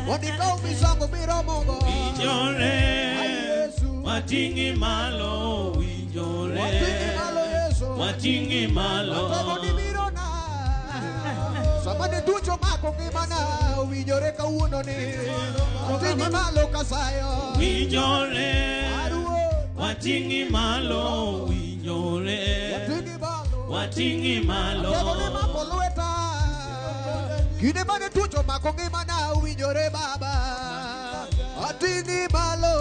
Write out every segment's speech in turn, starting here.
Mondo ikaw misango miromogo. Winjore. Ai Yesu. Wating'i malo, winjore. Wating'i malo Yesu. Wating'i malo. Atego ni birona. Sama ne tucho mako ngimana owinjore kawuono ni. Wating'i malo kasayo. Winjore. Aruo. Wating'i malo, winjore. Wating'i malo. Wating'i malo. Atego ni mako lweta. Kinde mane tucho mako ngimana owinjore baba. Ating'i malo.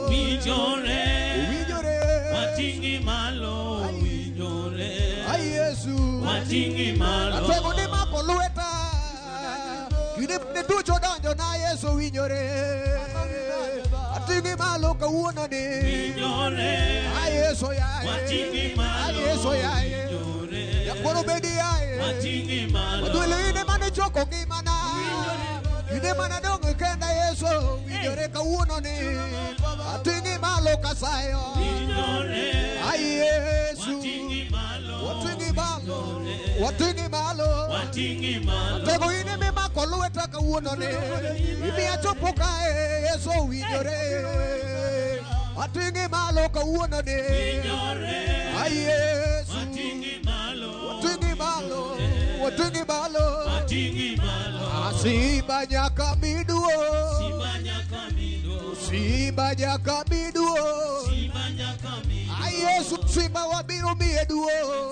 Winjore. Owinjore. Wating'i malo, winjore. Ai Yesu. Wating'i malo. Atego ni mako lweta. Kinde mane tucho donjo na Yesu owinjore. Ating'i malo kawuono ni. Winjore. Ai Yesu yaye. Wating'i malo. Ai Yesu yaye. Winjore. Yakwaro bedi yaye. Wating'i malo. Wadwelo ine mane choko ngimana. Kinde mane adong' kenda Yesu owinjore kawuono ni. Ating'i malo kasayo. Winjore. Ai Yesu. Wating'i malo. Wating'i malo. Wating'i malo. Wating'i malo. Tego ine mimako lweta kawuono ni. Imiya chopo kae Yesu owinjore. Ating'i malo kawuono ni. Winjore. Ai Yesu. Wating'i malo. Wating'i malo. Wating'i malo. Wating'i malo. Simba nyaka miduo. Simba nyaka miduo. Simba nyaka miduo. Simba nyaka miduo. Ai Yesu simba wabiro miye duo.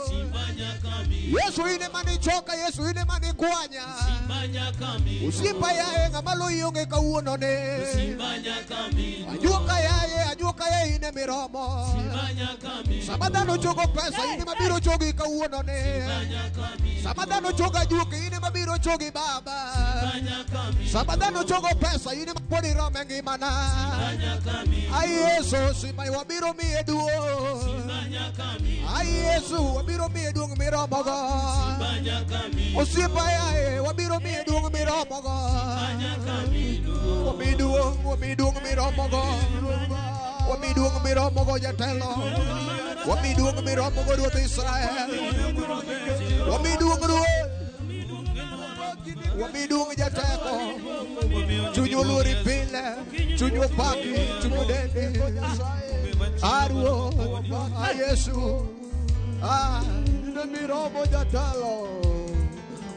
Simba nyaka miduo. Yesu ine manichoka, Yesu ine manikwanya. Simba nyaka miduo. Usimba yaye ng'ama loyi onge kawuono ne. Simba nyaka miduo. Ajuoka yaye, ajuoka yaye ine miromo. Simba nyaka miduo. Sama dhano chogo pesa ine mabiro chogi kawuono ne. Simba nyaka miduo. Sama dhano chogo ajuoke ine mabiro chogi baba. Simba nyaka miduo. Sama dhano chogo pesa ine mapod irome ngimana. Simba nyaka miduo. Ai Yesu simba wabiro miye duong'. Simba nyaka miduo. Ai Yesu wabiro miye duong' miromogo. Simba nyaka miduo. Osiepa yaye wabiro miye duong' miromogo. Simba nyaka miduo. Wami duong', wami duong' miromogo. Wami duong' miromogo jatelo. Wami duong' miromogo ruoth Israel. Wami duong' ruoth. Wami duong' jateko. Chuny oluori pile, chuny opaki, chuny odendi. A ruoth, a Yesu. Ah. Ine miromo jatelo.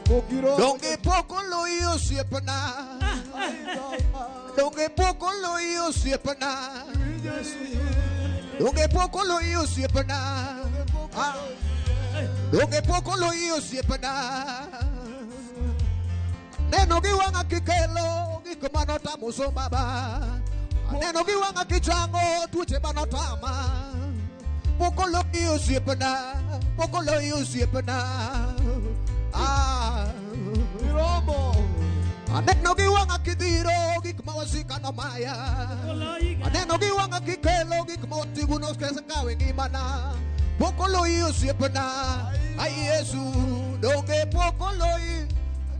Pok iromo. Donge pok oloyi osiepna. Donge pok oloyi osiepna. Donge pok oloyi osiepna. Ah. Donge pok oloyi osiepna. Neno gi wang'a kikelo gik manotamo baba. Aneno gi wang'a kichango tuoche manotama. Pok oloyi osiepna. Pok oloyi osiepna. Ah. Miromo. Aneno gi wang'a kidhiro gik ma wasika nomaya. Aneno gi wang'a kikelo gik ma wasigu nosekawo e ngimana. Pok oloyi osiepna. Ai Yesu, donge pok oloyi.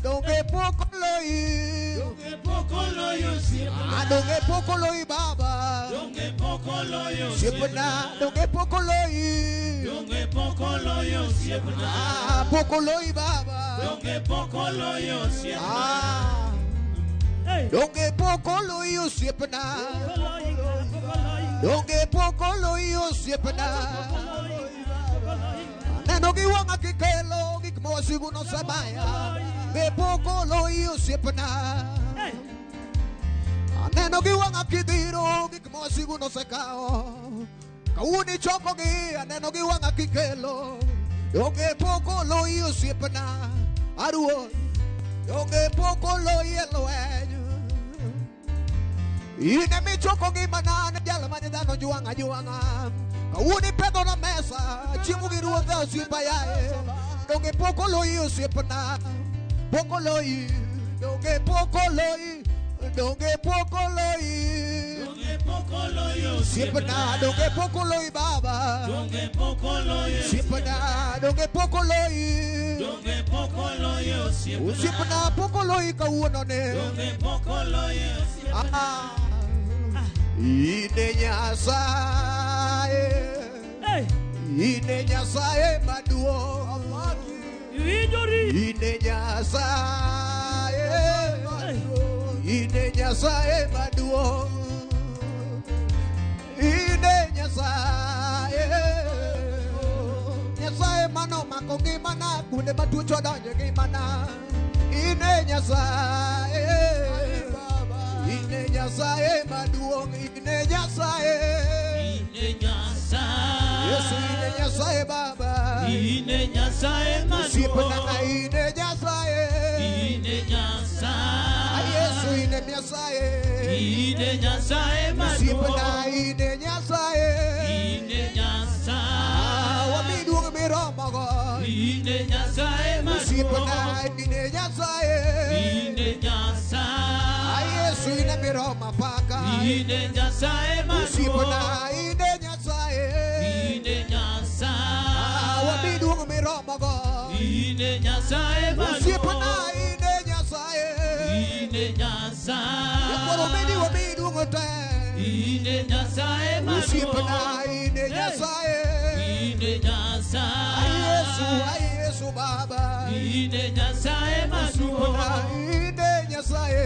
Donge pok oloyi. Donge pok oloyi osiepna. Ah, donge pok oloyi baba. Donge pok oloyi osiepna. Osiepna, donge pok oloyi. Donge pok oloyi osiepna. Ah, pok oloyi baba. Donge pok oloyi osiepna. Ah, donge pok oloyi osiepna. Donge pok oloyi osiepna. Aneno gi wang'a kikelo gik ma wasigu nosemaya. Be pok oloyi osiepna. Aneno gi wang'a kidhiro gik ma wasigu nosekawo. Kawuono ichokogi, aneno gi wang'a kikelo. Donge pok oloyi osiepna. A ruoth, donge pok oloyi e lweny. In emichoko ngimana ne jal mane dhano jwang'a jwang'a. Kawuono ipedhona mesa, chiemo gi ruodha osiepa yaye. Donge pok oloyi osiepna. Pok oloyi, donge pok oloyi, donge pok oloyi. Donge pok oloyi Osiepna, donge pok oloyi baba. Donge pok oloyi Osiepna, donge pok oloyi. Donge pok oloyi osiepna. Osiepna pok oloyi kawuono ne. Donge pok oloyi osiepna. Ah. Ine Nyasaye. Ine Nyasaye maduong'. Ine Nyasaye. Ine Nyasaye. Nyasaye maduong', ine Nyasaye, Nyasaye manomako ngimana kuonde ma tuoche odonjo e ngimana. Ine Nyasaye, ine Nyasaye maduong', ine Nyasaye, Ine Nyasaye. Yesu ine Nyasaye Baba, Ine Nyasaye osiepna maduong'. ine Nyasaye, Ine Nyasaye. Yesu ine Nyasaye, Ine Nyasaye osiepna maduong'. ine Nyasaye. Ine Nyasaye. Wami duong' miromogo, Ine Nyasaye osiepna maduong'. ine Nyasaye, Ine Nyasaye. Yesu ine miroma paka, Ine Nyasaye osiepna maduong'. ine Nyasaye, Ine Nyasaye. wami duong' miromogo, Ine Nyasaye osiepna maduong'. ine Nyasaye, Ine Nyasaye. Yakwaro medi wami duong' te, Ine Nyasaye osiepna maduong'. ine Nyasaye, Ine Nyasaye. Yesu, Yesu Baba, Ine Nyasaye osiepna maduong'. ine Nyasaye,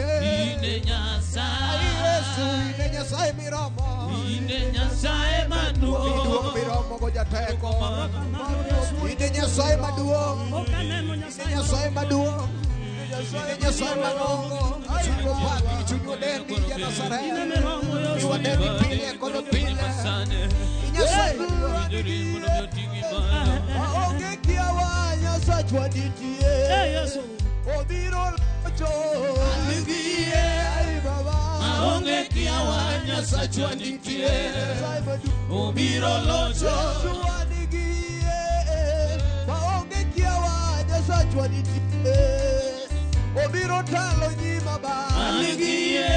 Ine Nyasaye. Yesu ine Nyasaye miromo, Ine Nyasaye wami duong' maduong'. miromo go jateko, ine Nyasaye maduong', ine Nyasaye maduong', ine Nyasaye malong'o, chunywa paki, chunywa dendi ja Nazareth, miwa dendi pile kod pile, Nyasaye maduong'. Maonge kiawa Nyasachwa nitie. Obiro locho. Ai Baba. Maonge kiawa Nyasachwa nitie. Nyasaye maduong'. Obiro locho. Yesu wanigie. Maonge kiawa Nyasachwa nitie. Obiro talo nyima ba. Aligie.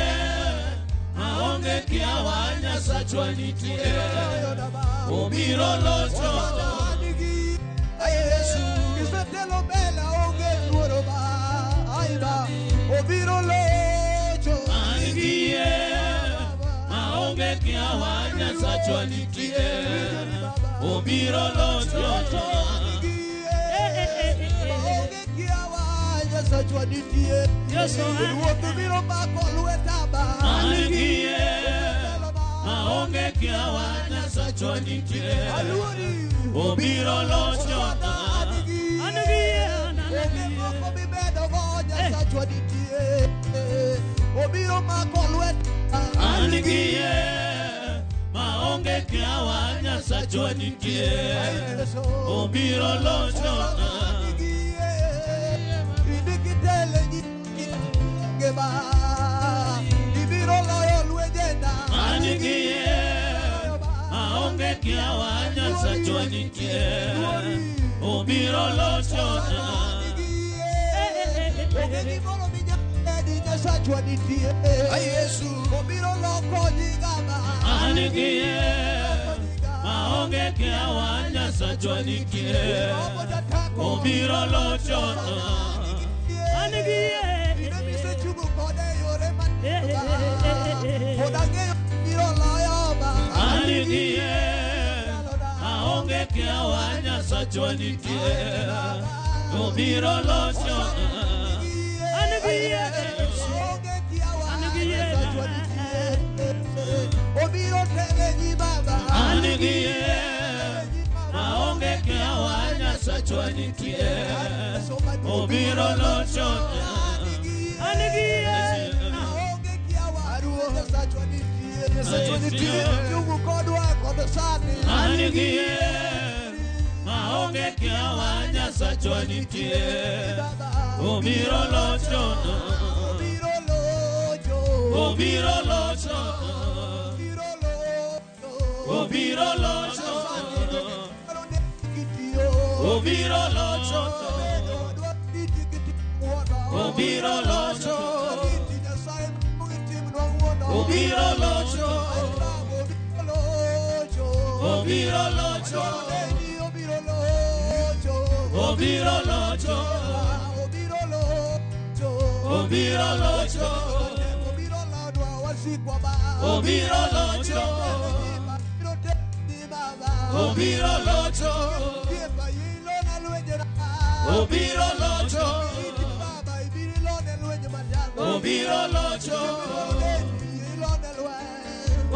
Maonge kiawa Nyasachwa nitie. Obiro locho. Yesu isetelo mbele onge luoro ba. Ai ba. Obiro locho. Aligie. Maonge kiawa Nyasachwa nitie. Obiro locho. Maonge kiawa Nyasachwa nitie. Ruoth biro mako lweta ba. Aligie. Maonge kiawa Nyasachwa nitie. Aluori. Obiro locho. Onge moko mibedogo Nyasachwa nitie. Obiro mako lweta. Aligie. Maonge kiawa Nyasachwa nitie. Obiro locho. Ibiro loyo lwenjena. Aligie. Maonge kiawa Nyasachwa nitie. Obiro locho. Onge gimoro minyalo Nyasachwa nitie. Yesu. Obiro loko nyinga ba. Aligie. Maonge kiawa Nyasachwa nitie. Obiro locho. Ine misechungo kode yore man. Pod ang'eyo biro loyo ba. Aligie. Maonge kiawa Nyasachwa nitie. Obiro locho. Onge kiawa Nyasachwa nitie. Obiro tele nyi baba. Aligie. Maonge kiawa Nyasachwa nitie. Obiro locho. Onge kiawa Nyasachwa nitie. Nyasachwa nitie. Chungu kodwa kod sani. Aligie. Maonge kiawa Nyasachwa nitie. Obiro locho. Obiro locho. Obiro locho. Obiro locho. Obiro locho. Obiro locho. Obiro locho. Obiro locho. Obiro locho. Obiro locho. Obiro locho. Obiro locho. Obiro locho. Obiro locho. Obiro locho.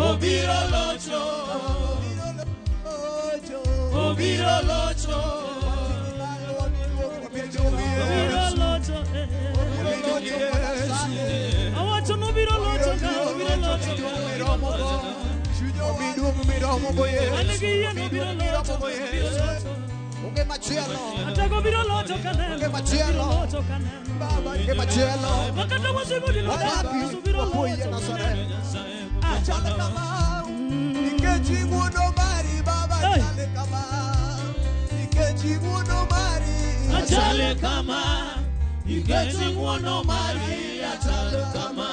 Obiro locho. Obiro locho. Obiro locho. Awacho nobiro locho ka, obiro locho ka. An gi yie nobiro locho, obiro locho. Onge machielo. Atego biro locho kaneno. Onge machielo. Obiro locho kaneno. Onge machielo. Makata wasigu dino Wapi Yesu biro wapoye locho Nazareth. kaneno. Chale kama, nikech ing'wono mari baba Hey. chale kama, nikech ing'wono mari. Achale kama, nikech ing'wono mari. Achale kama,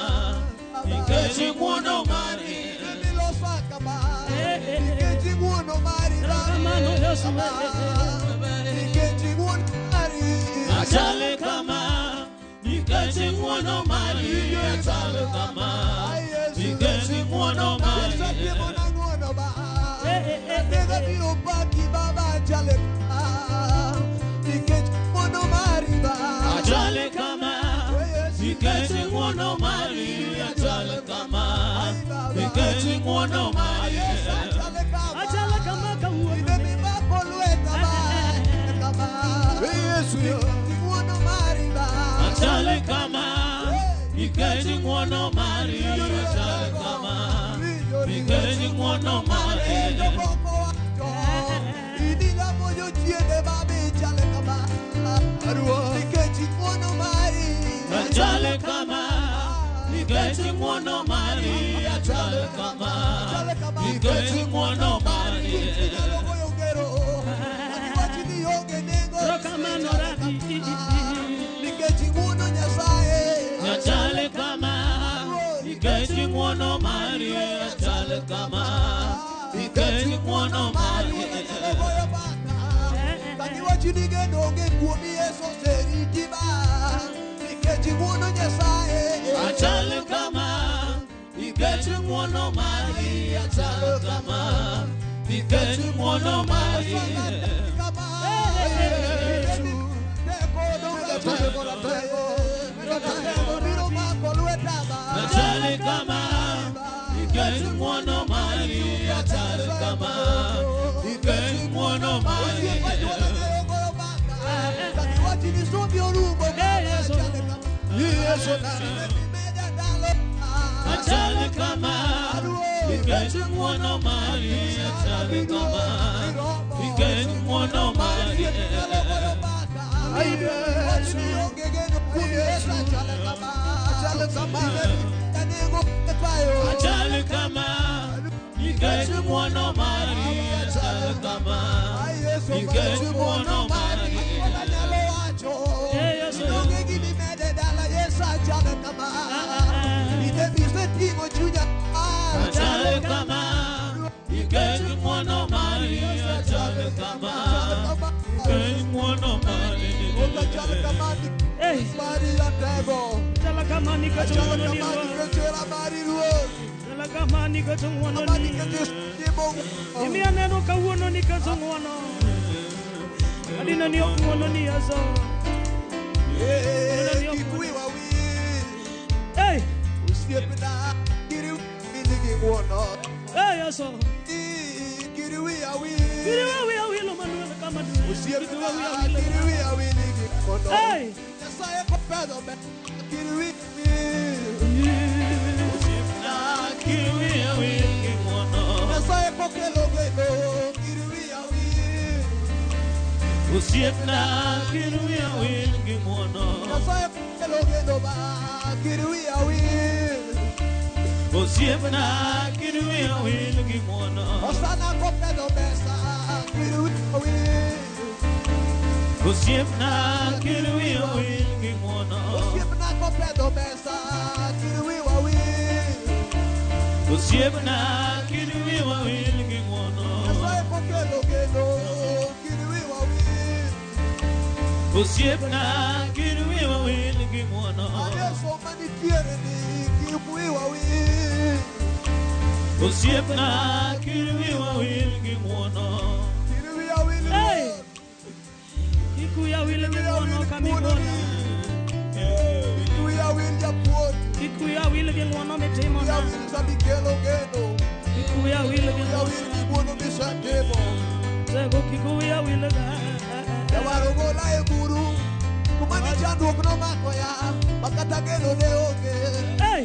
nikech ing'wono mari. Milosa kama, nikech ing'wono mari baba Erokamano Yesu. kama, nikech ing'wono mari. Achale kama, nikech ing'wono mari. Achale kama, Ai, Yesu. nikech ing'wono mari. Yesu atimona ng'wono ba, Eh, Atega biro paki baba chale kama, nikech ing'wono mari ba. Achale kama, Yesu. nikech ing'wono mari. Achale kama, nikech ing'wono mari. Achale kama. Achalo kama kawuono. Ine mimako lweta ba, kama. Yesu. Ing'wono mari ba. Achale kama, nikech ing'wono mari. Achale kama, nikech ing'wono mari. Jomoko wacho, idila moyo chiende ba be chale kama. Nikech ing'wono mari. Achale kama, nikech ing'wono mari. Achale kama, Achale kama. nikech ing'wono mari. Inyalo goyo ngero, akiwachi ni onge nengo. Erokamano Rabi. Nikech ing'wono Nyasaye. Achale kama, nikech ing'wono mari. Achale kama, nikech ing'wono mari. Inyalo goyo mbaka, kagiwachi ni geno onge kuomi Yesu oseriti ba. Nikech ing'wono Nyasaye. Achale kama, nikech ing'wono mari. Achale kama, nikech ing'wono mari. Kama. Biro mako lweta ba. Achale kama, nikech ing'wono mari. Achale kama, nikech ing'wono mari. Kagiwachi ni sombi orumo Eh, Yesu. Chale kama. Yesu. Meda ndalo. Achale kama, nikech ing'wono mari. Achale kama, nikech ing'wono mari. Achale kama, nikech ing'wono mari. Achale kama, nikech ing'wono mari. Eh, Yesu. Achale kama, nikech ing'wono mari. Achale kama, nikech ing'wono mari. Eh, Chala kama nikech ng'wono ni Ruoth. Chala kama nikech ng'wono ni. Imiya neno kawuono nikech ng'wono. Adino ni ok ng'wono ni Yesu. Hey, hey Yesu. Kiri wiya wilo manuel kama dwe. Kiri wiya wilo. Hey. Osiepna kik wiya wil gi ng'wono. Osiepna kik wiya wil gi ng'wono. Osiepna kik wiya wil gi ng'wono. Osiepna kik wiya wil gi ng'wono. Osiepna kik wiya wil gi ng'wono. Osiepna kik wiya wil gi ng'wono. Osiepna kik wiya wil gi ng'wono. Hey. Kik wiya wil gi ng'wono kamigola. Kik wiya wil gi ng'wono mitimona. Kik wiya wil gi Wiya wil gi ng'wono misetimo. Tego kik wiya wil ga. Jawaro gola e buru kuma ne chandruok nomako ya makata geno ne onge. Hey!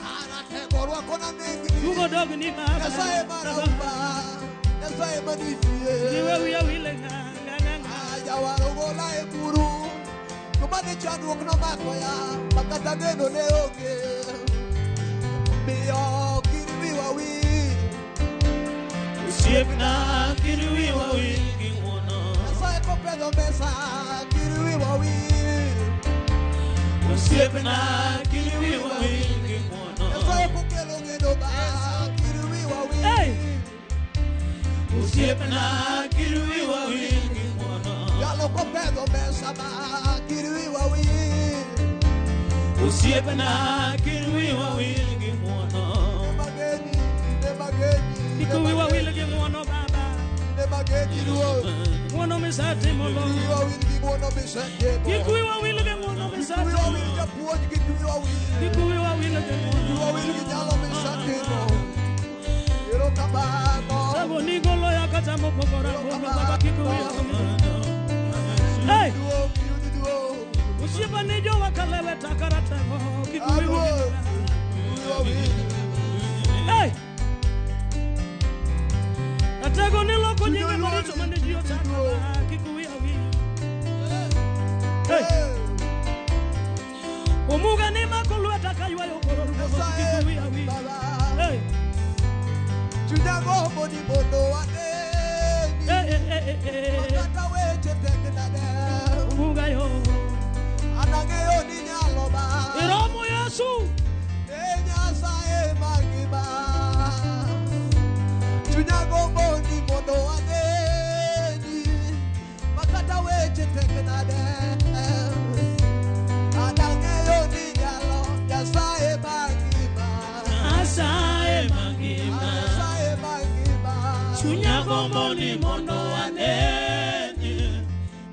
Aratego rwakona nengni. Tugo dog ni baba. Nyasaye marahuma, Nyasaye manitie. Kiwe wiya wil ga ga ga ga. Jawaro gola e buru kuma ne chandruok nomako ya makata geno ne onge. Miyo kik wiwa wil. Osiepna kik wiwa wil gi ng'wono. Nyasaye kopedho mesa kik wiwa wil. Osiepna kik wiwa wil gi ng'wono. Nyasaye kokelo geno ba kik wiwa wil. Hey! Osiepna kik wiwa wil gi ng'wono. Yalo kopedho mesa ba kik wiwa wil. Osiepna kik wiwa wil gi ng'wono. Mageni, ne mageni. Kik wiwa wil gi ng'wono baba. Ne mageni ruoth. Ng'wono misetimo Kik lo. wiwa wil gi ng'wono misetimo. Kik wiwa wil gi ng'wono Kik wiwa wil misetimo. japuonj, kik wiwa wil. Kik wiwa wil gi Kik wiwa ng'wono. wil gi nyalo misetimo. Erokamano. Sago ni golo ya kata mopogore ng'wono baba kik wiwa wil. Hey! Duong', yud duong'. Osiepa ni jowa kalewe takara tego kik Ah, wiwa wil. ruoth, wiwa wil. Hey! Atego ni loko nyinge maricho mane ji ochako kik wiya wil. Hey! Hey! Omuga ni mako lweta kaywayo koro ruoth Nyasaye kik wiya wil. Baba. Hey! Chunya gombo ni mondo aneni. Eh, eh, eh, eh, eh. Makata weche tek nade. Omuga yo. An ang'eyo ni nyalo ba. Iromo Yesu. E Nyasaye mangima. Chunya gombo ni mondo aneni. Makata weche tek nade. An ang'eyo ni nyalo Nyasaye mangima. Nyasaye mangima. Nyasaye mangima. Chunya gombo ni mondo aneni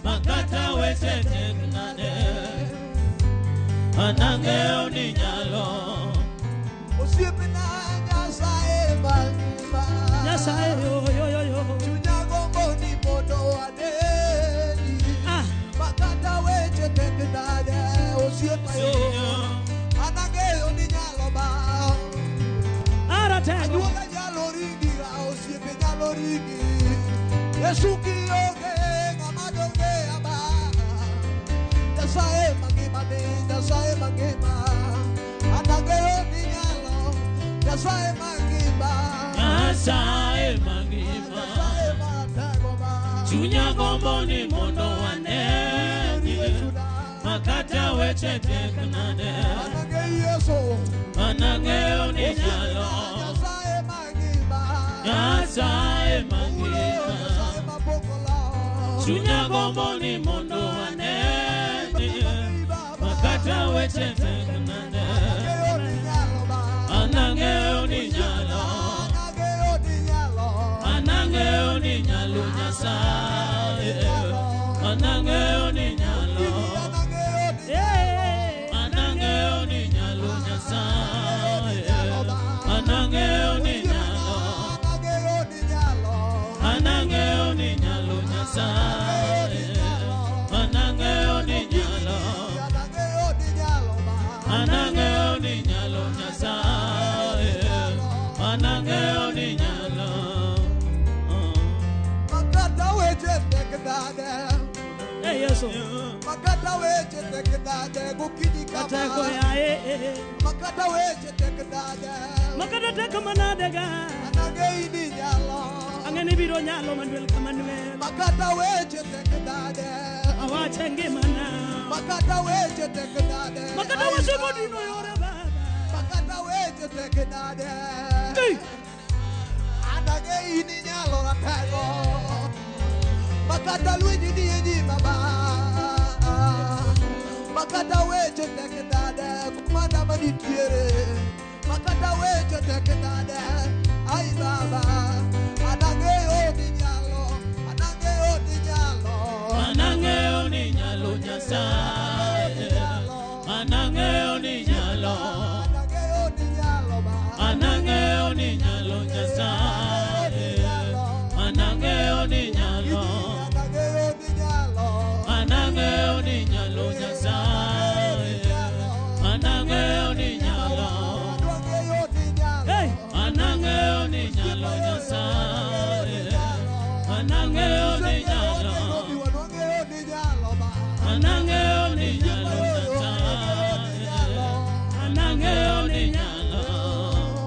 makata weche tek nade. An ang'eyo ni nyalo. Osiepna Nyasaye mangima. Nyasaye yo yo yo yo. Chunya gombo ni mondo aneni. Ah. Makata weche tek nade osiepa yo. An ang'eyo ni nyalo ba. Aratego. Anyuola nyalo ringi, osiepe nyalo ringi. Yesu kionge ng'ama donge aba. Nyasaye mangima ni Nyasaye mangima. An ang'eyo ni nyalo Nyasaye mangima. Nyasaye mangima. Nyasaye maratego ba. Chunya gombo ni mondo aneni makata weche tek nade. An ang'eyo Yesu. An ang'eyo ni nyalo. Nyasaye mangima. Nyasaye Ulo mangima. Nyasaye mapok olo. Chunya gombo ni mondo aneni makata weche tek nade. Ang'eyo ni nyalo ba. An ang'eyo ni nyalo. An ang'eyo ni nyalo. An ang'eyo ni nyalo Nyasaye. An ang'eyo ni nyalo. An ang'eyo ni Eh. An ang'eyo ni nyalo Nyasaye. An ang'eyo ni nyalo. An ang'eyo ni nyalo. An ang'eyo ni nyalo Nyasaye. An ang'eyo ni nyalo. An ang'eyo ni nyalo ba. An ang'eyo ni nyalo Nyasaye. An ang'eyo ni nyalo. Makata weche tek nade. Eh Yesu. Makata weche tek nade gokinyi Atego kama. ya eh eh. Makata weche tek nade. Makata tek manade ga. An ang'eyo ni nyalo. Ang'e ni biro nyalo Manuel ka Manuel. Makata weche tek nade. Awache ngimana. Makata weche tek nade. Makata wasiko dino yore baba. Makata weche tek nade. Hey! An ang'eyo ni nyalo ratego. Makata lwenyi ni e nyima ba. Makata weche tek nade. Kumanda manitiere. Makata weche tek nade. Ai baba. An ang'eyo ni nyalo. An ang'eyo ni nyalo. An ang'eyo ni nyalo Nyasaye. An ang'eyo ni nyalo. An ang'eyo ni nyalo ba. An ang'eyo ni nyalo Anang'eyo ni nyalo.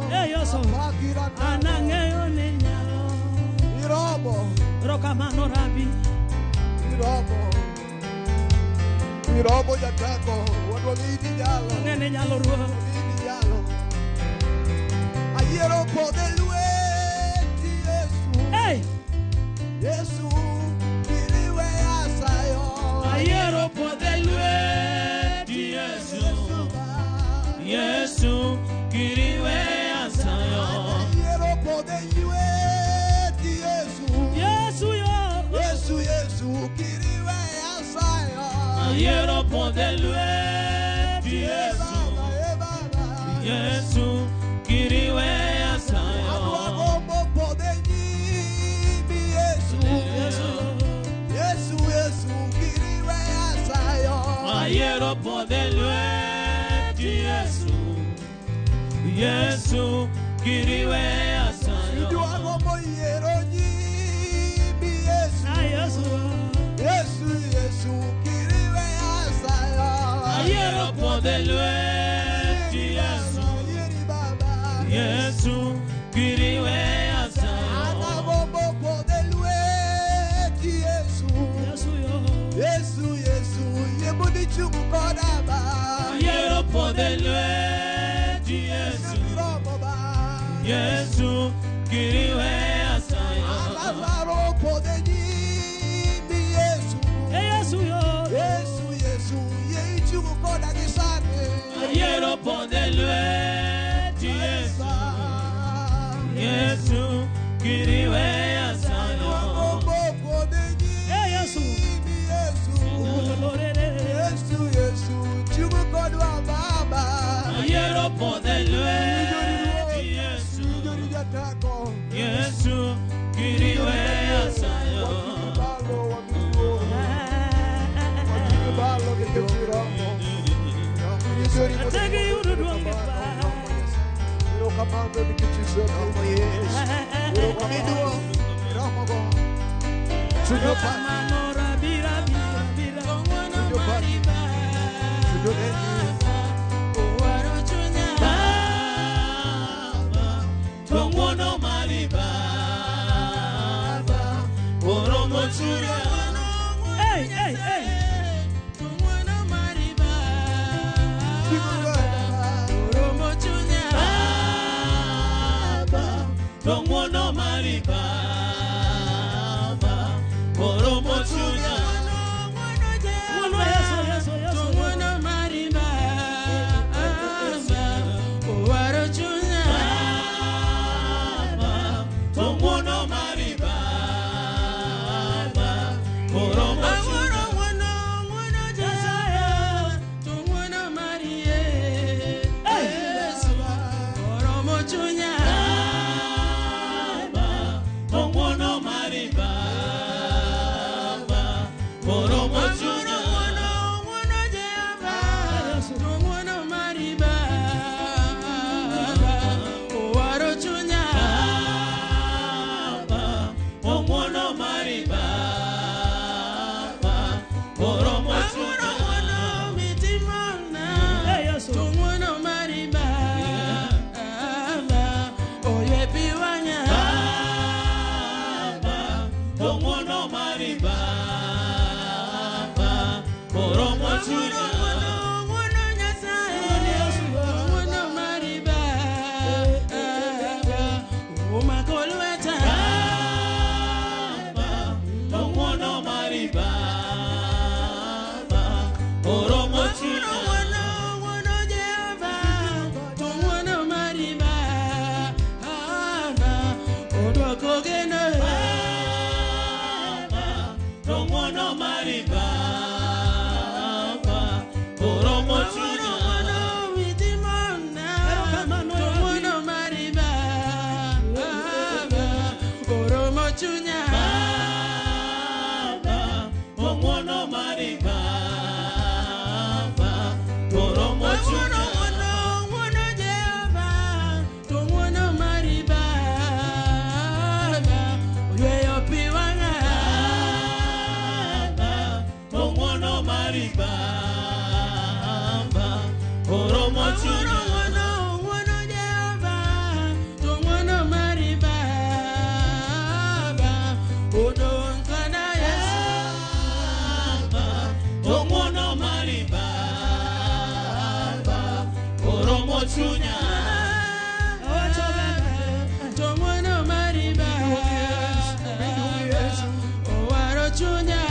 Eh, Yesu. Anang'eyo ni nyalo. Iromo. Erokamano Rabi. Iromo. Iromo jateko. Wadwa ng'eyi ni nyalo. Ang'e ni nyalo Ruoth. Ng'eyi ni nyalo. Ayiero podhe lweti Yesu. Hey! Yesu, kiriwe asayo. Ayiero podhe lweti Yesu. Yesu kiriwe asayo. Ayiero podhe lweti Yesu. Yesu yo. Yesu, Yesu, kiriwe asayo. Ayiero podhe lweti Yesu. Baba, e Baba. Yesu kiriwe asayo. Adwa gombo podhe nyimi Yesu. Yesu, Yesu, kiriwe asayo. Ayiero podhe lweti Yesu. Yesu kiriwe asayo. Idwa gombo yiero nyimi Yesu. Ah, Yesu. Yesu, Yesu, kiriwe asayo. Ayiero podhe lweti Yesu. Yieri Baba. Yesu kiriwe asayo. Anagombo podhe lweti Yesu. Yesu yo. Yesu, Yesu, yie mondo ichung' koda ba. Ayiero podhe lweti Yesu. Iromo ba. Yesu kiriwe asayo. Lazaro podhe nyimi Yesu. Eh, Yesu yo. Yesu, Yesu, yie ichung' koda gi sani. Ayiero podhe lweti Yesu. Yesu kiriwe asayo. Agombo podhe Eh, Yesu. nyimi Yesu. Lorere. Yesu, Yesu, chung' kodwa Baba. Ayiero podhe lweti Yesu. Winjori jateko. Yesu kiriwe asayo. Wabiro wabiro balo nikech iromo. Winjori mondo Ategi yudo duong' gi pak. Erokamano nikech iseromo Yesu. Erokamano. Iromo go. Chuny opak. Erokamano Rabi, Rabi, Rabi, Rabi. Chuny opak. Chuny oneni. Baba, to ng'wono mari Baba, oromo chunya. Hey, hey, hey. Chung' koda. Baba, to ng'wono mari Baba, oromo chunya. Ng'wono Yesu, Yesu, Yesu. Baba, to ng'wono mari Baba, oromo chunya. Nyasaye. Hey. Baba, to oromo chunya. To ng'wono mari Baba owaro chunya.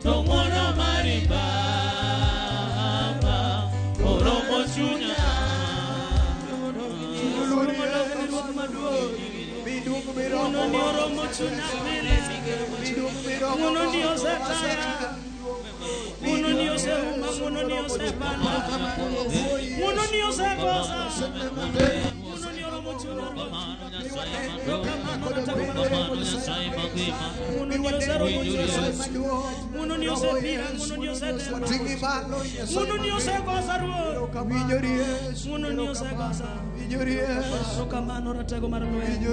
To ng'wono mari Baba oromo chunya. Oromo chunya. Ng'wono ni osetaya. Ng'wono ni oseuma. Ng'wono ni osepanda. Ng'wono ni osegosa. Ng'wono ni oromo chunya. Ng'wono ni oseromo chunya. Ng'wono ni osepira. Ng'wono ni osetema. Ng'wono ni osegosa Ruoth. Ng'wono ni osegosa. Erokamano ratego mar lweny.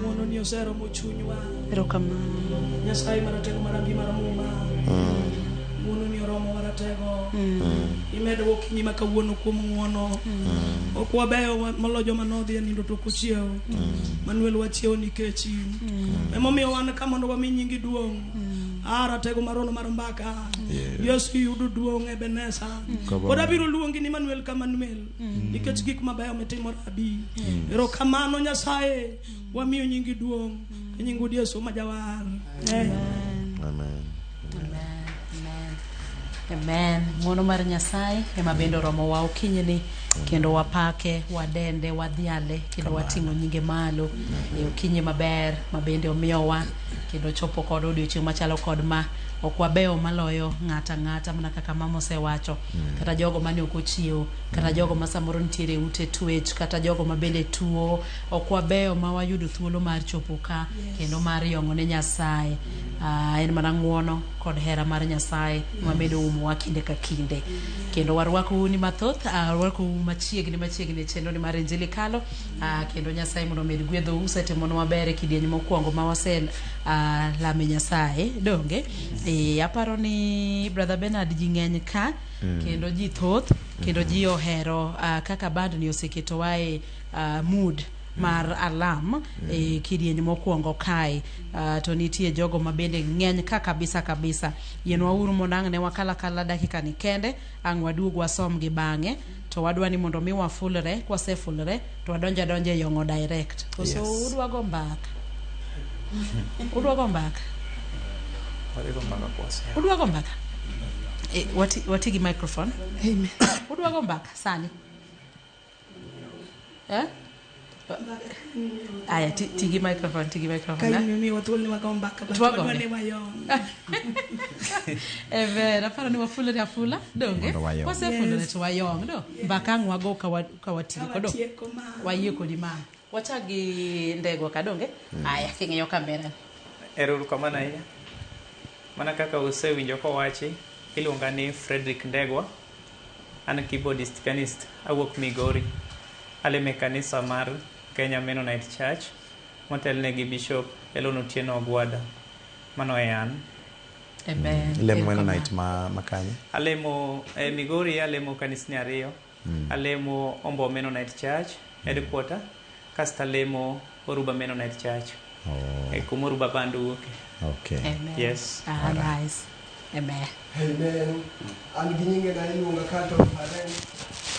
Ng'wono ni oseromo chunywa. Nyasaye maratego marambi mar muma. Ng'wono ni oromo waratego. Imedo okinyi ma kawuono kuom ng'wono. Ok wabeyo moloyo joma nodhi e nindo to ok ochiewo. Manuel wachiewo nikech in. Emomiyo wan ka mondo wami nyingi duong'. Ratego marono mar mbaka. Yesu yudo duong' Ebeneza. Pod abiro luongi ni Manuel ka Manuel. Nikech gik mabeyo mitimo Rabi. Erokamano Nyasaye. Wamiyo nyingi duong'. E nying wuod Yesu ma jawar. Amen. Amen. Amen. Ng'wono mar Nyasaye ema bende oromowa okinyini kendo wapake, wadende, wadhiale kendo wating'o nyinge malo e okinyi maber ma bende omiyowa kendo chopo kod odiochieng' machalo kod ma. Ok wabeyo maloyo ng'ata ng'ata mana kaka mama osewacho, kata jogo mane ok ochiewo, kata jogo ma samoro nitiere ute twech, kata jogo ma bende tuo. Ok wabeyo ma wayudo thuolo mar chopo ka kendo mar yong'o ne Nyasaye. En mana ng'wono kod hera mar Nyasaye mamedo umowa kinde ka kinde. Kendo warwakou ni mathoth, warwakou machiegni machiegni e chenro ni mar Injili Kalo, kendo Nyasaye mondo omed gwedhou. Usetimonwa maber e kidieny mokwongo ma wase lame Nyasaye, donge? Aparo ni Brother Bernard ji ng'eny ka, kendo ji thoth, kendo ji ohero kaka band ni oseketowa e mood mar alarm e kidieny mokwongo kae. To nitie jogo ma bende ng'eny ka kabisa kabisa. Yienwa uru mondo ang' ne wakala kala dakika ni kende, ang' waduog wasom gi bang'e. To wadwa ni mondo mi wafulre, kwasefulre to wadonjo adonja e yong'o direct. Koso udwa go mbaka? Udwa go mbaka? Udwa go mbaka? Wati gi microphone. Amen. Udwa go mbaka sani? Eh? Aya, ti gi microphone, ti gi microphone. Ka imiwa thuolo ni wago mbaka, but Twago. wadwa ni wayong. Ber, aparo ni wafulore afula, donge? Mondo wayong. Wasefulore to wayong, do? Mbaka ang' wago ka watieko, do? Watieko ma. Wayie kodi ma. Wachak gi Ndegwa ka, donge? Aya, king'iyo kamera. Ero kamano ahinya. Mana kaka usewinjo kowachi, iluonga ni Frederick Ndegwa. An keyboardist pianist, awuok Migori. Alemo e kanisa mar Kenya Mennonite Church, motelne gi Bishop Elon Otieno Ogwada. Mano e an. Amen. Ilemo Mennonite ma kanye? Alemo e Migori, alemo kanisni ariyo. Alemo Ombo Mennonite Church, headquarter, kasto alemo Oruba Mennonite Church. E kuma Oruba Band wuoke. Okay. Amen. Yes. Nice. Amen. Amen. An gi nyinge na iluonga Carlton Paren.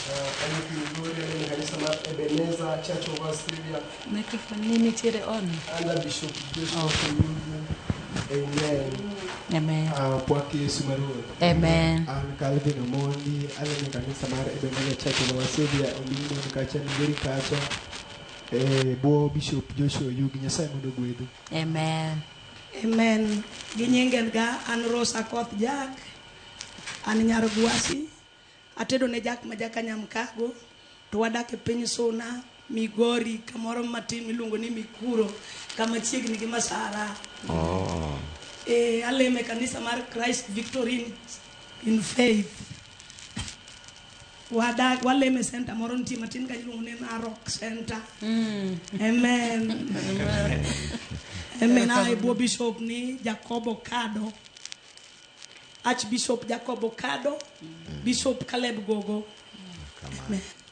Awuok Migori, alemo e kanisa mar Ebenezer Church of Our Savior Microphone ni nitiere on. under Bishop Joshua Oyugi. Amen. Amen. Pwak Yesu Maruoth. Amen. An Calvin Omondi, alemo e kanisa mar Ebenezer Church of Our Savior, Ombing'on kacha, Migori kacha. Bwo Bishop Joshua Oyugi. Nyasaye mondo ogwedhu. Amen. Amen. Gi nyinge ga an Rosa Koth Jack. An nyar Gwasi. Atedo ne Jack ma jaka Nyamkago. To wadak e piny Suna, Migori, kamoro matin miluongo ni Mikuro, kama chiegni gi Masara. Alemo e kanisa mar Christ Victory in Faith. Wadak walemo e center moro nitie matin ka iluongo ni Narok Center. Amen. Amen. Ae bwo bishop ni Jacobo Kado. Archbishop Jacobo Kado, Bishop Caleb Gogo.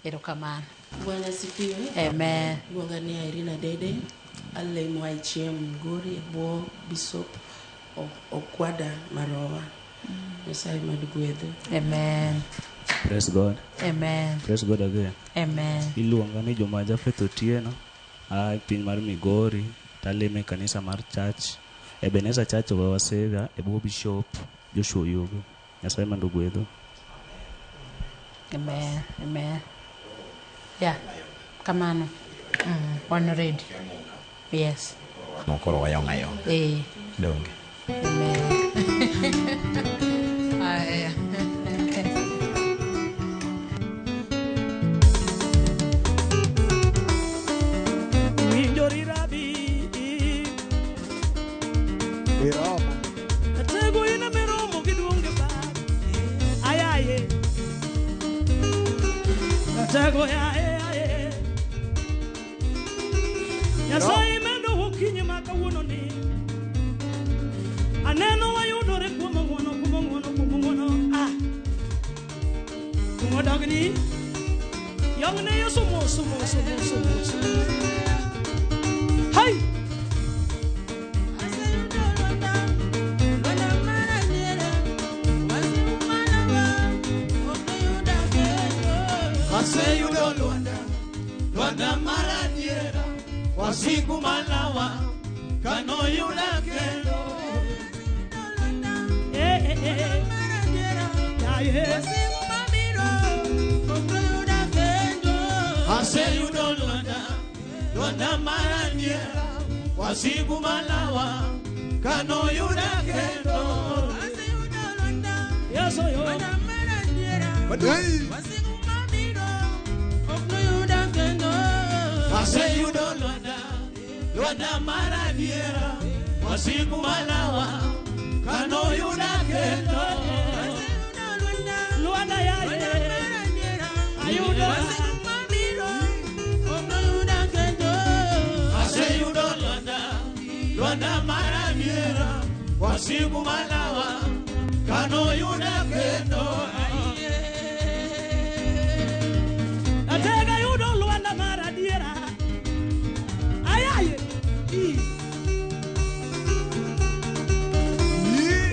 Erokamano. Bwana asifiwe. Amen. Luonga ni Irina Dede, alemo IGM Migori e bwo Bishop Okwada Marowa. Nyasaye mad gwedhu. Amen. Praise God. Amen. Praise God again. Amen. Iluonga ni Juma Japheth Otieno. Aa e piny mar Migori, talemo e kanisa mar Church, Ebenezer Church of Our Savior, e bwo Bishop Joshua Oyugi. Nyasaye mondo ogwedhu. Amen. Amen. Yeah. Kamano. Wan ready. Yes. No koro wayong' ayong'. Eh. Donge. Amen. Aya. Winjori rabi. Iromo. Atego ina miromo gi duong' gi pak. Ayaye. Atego yaye aye. Nyasaye mendo okinyi ma kawuono ni. Aneno wayudore kuom ng'uono, kuom ng'uono, kuom ng'uono. Ah. Kuom dogni. Yong ne Yesu moso moso moso moso. Hai! Aseyudo lwanda, lwanda mar adiera, wasigu malawa, kanoyuda kendo. Eh eh eh. Yaye. Aseyudo lwanda, lwanda mar adiera, wasigu malawa, kanoyuda kendo. Yesu yo. Hey. Aseyudo lwanda, lwanda mar adiera, wasigu malawa, kanoyuda kendo. Lwanda yaye. Ayudo. Aseyudo lwanda, lwanda mar adiera, wasigu malawa, kanoyuda kendo. Atega yudo lwanda mar adiera. Ayaye.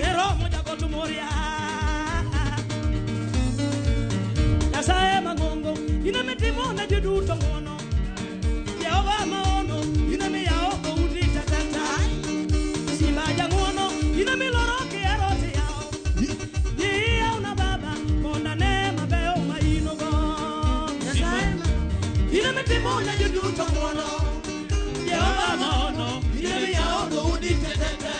Eromo jagoto moria. Nyasaye mang'ongo, in mitimo ne ji duto ng'uono. Jehova maono, in miyawo dhoudi tatata. Simba jang'uono, in miloro kihero tiyawo. Iyawona baba, mondo ane mabeyo ma in go. In mitimo ne ji duto ng'uono. Jehova maono, in miyawo dhoudi tetete.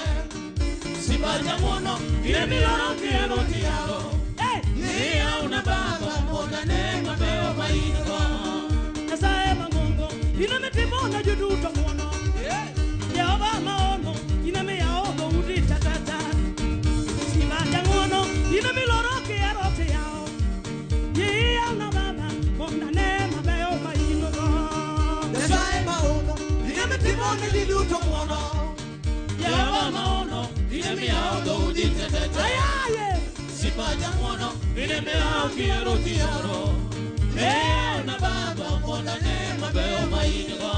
Simba jang'uono, in miloro kihero tiyawo. Hey! Iyawona baba, mondo ane mabeyo ma in go. Nyasaye mang'ongo, in mitimo ne ji duto ng'uono. Jehova maono, in miyawo dhoudi tatata. Simba jang'uono, in miloro kihero tiyawo. Iyawona baba, mondo ane mabeyo ma in go. Nyasaye maono, in mitimo ne ji duto ng'uono. Jehova maono, in miyawo dhoudi tetete. Ayaye! Simba jang'uono, in miyawo kihero tiyawo. Iyawona baba, mondo ane mabeyo ma in go.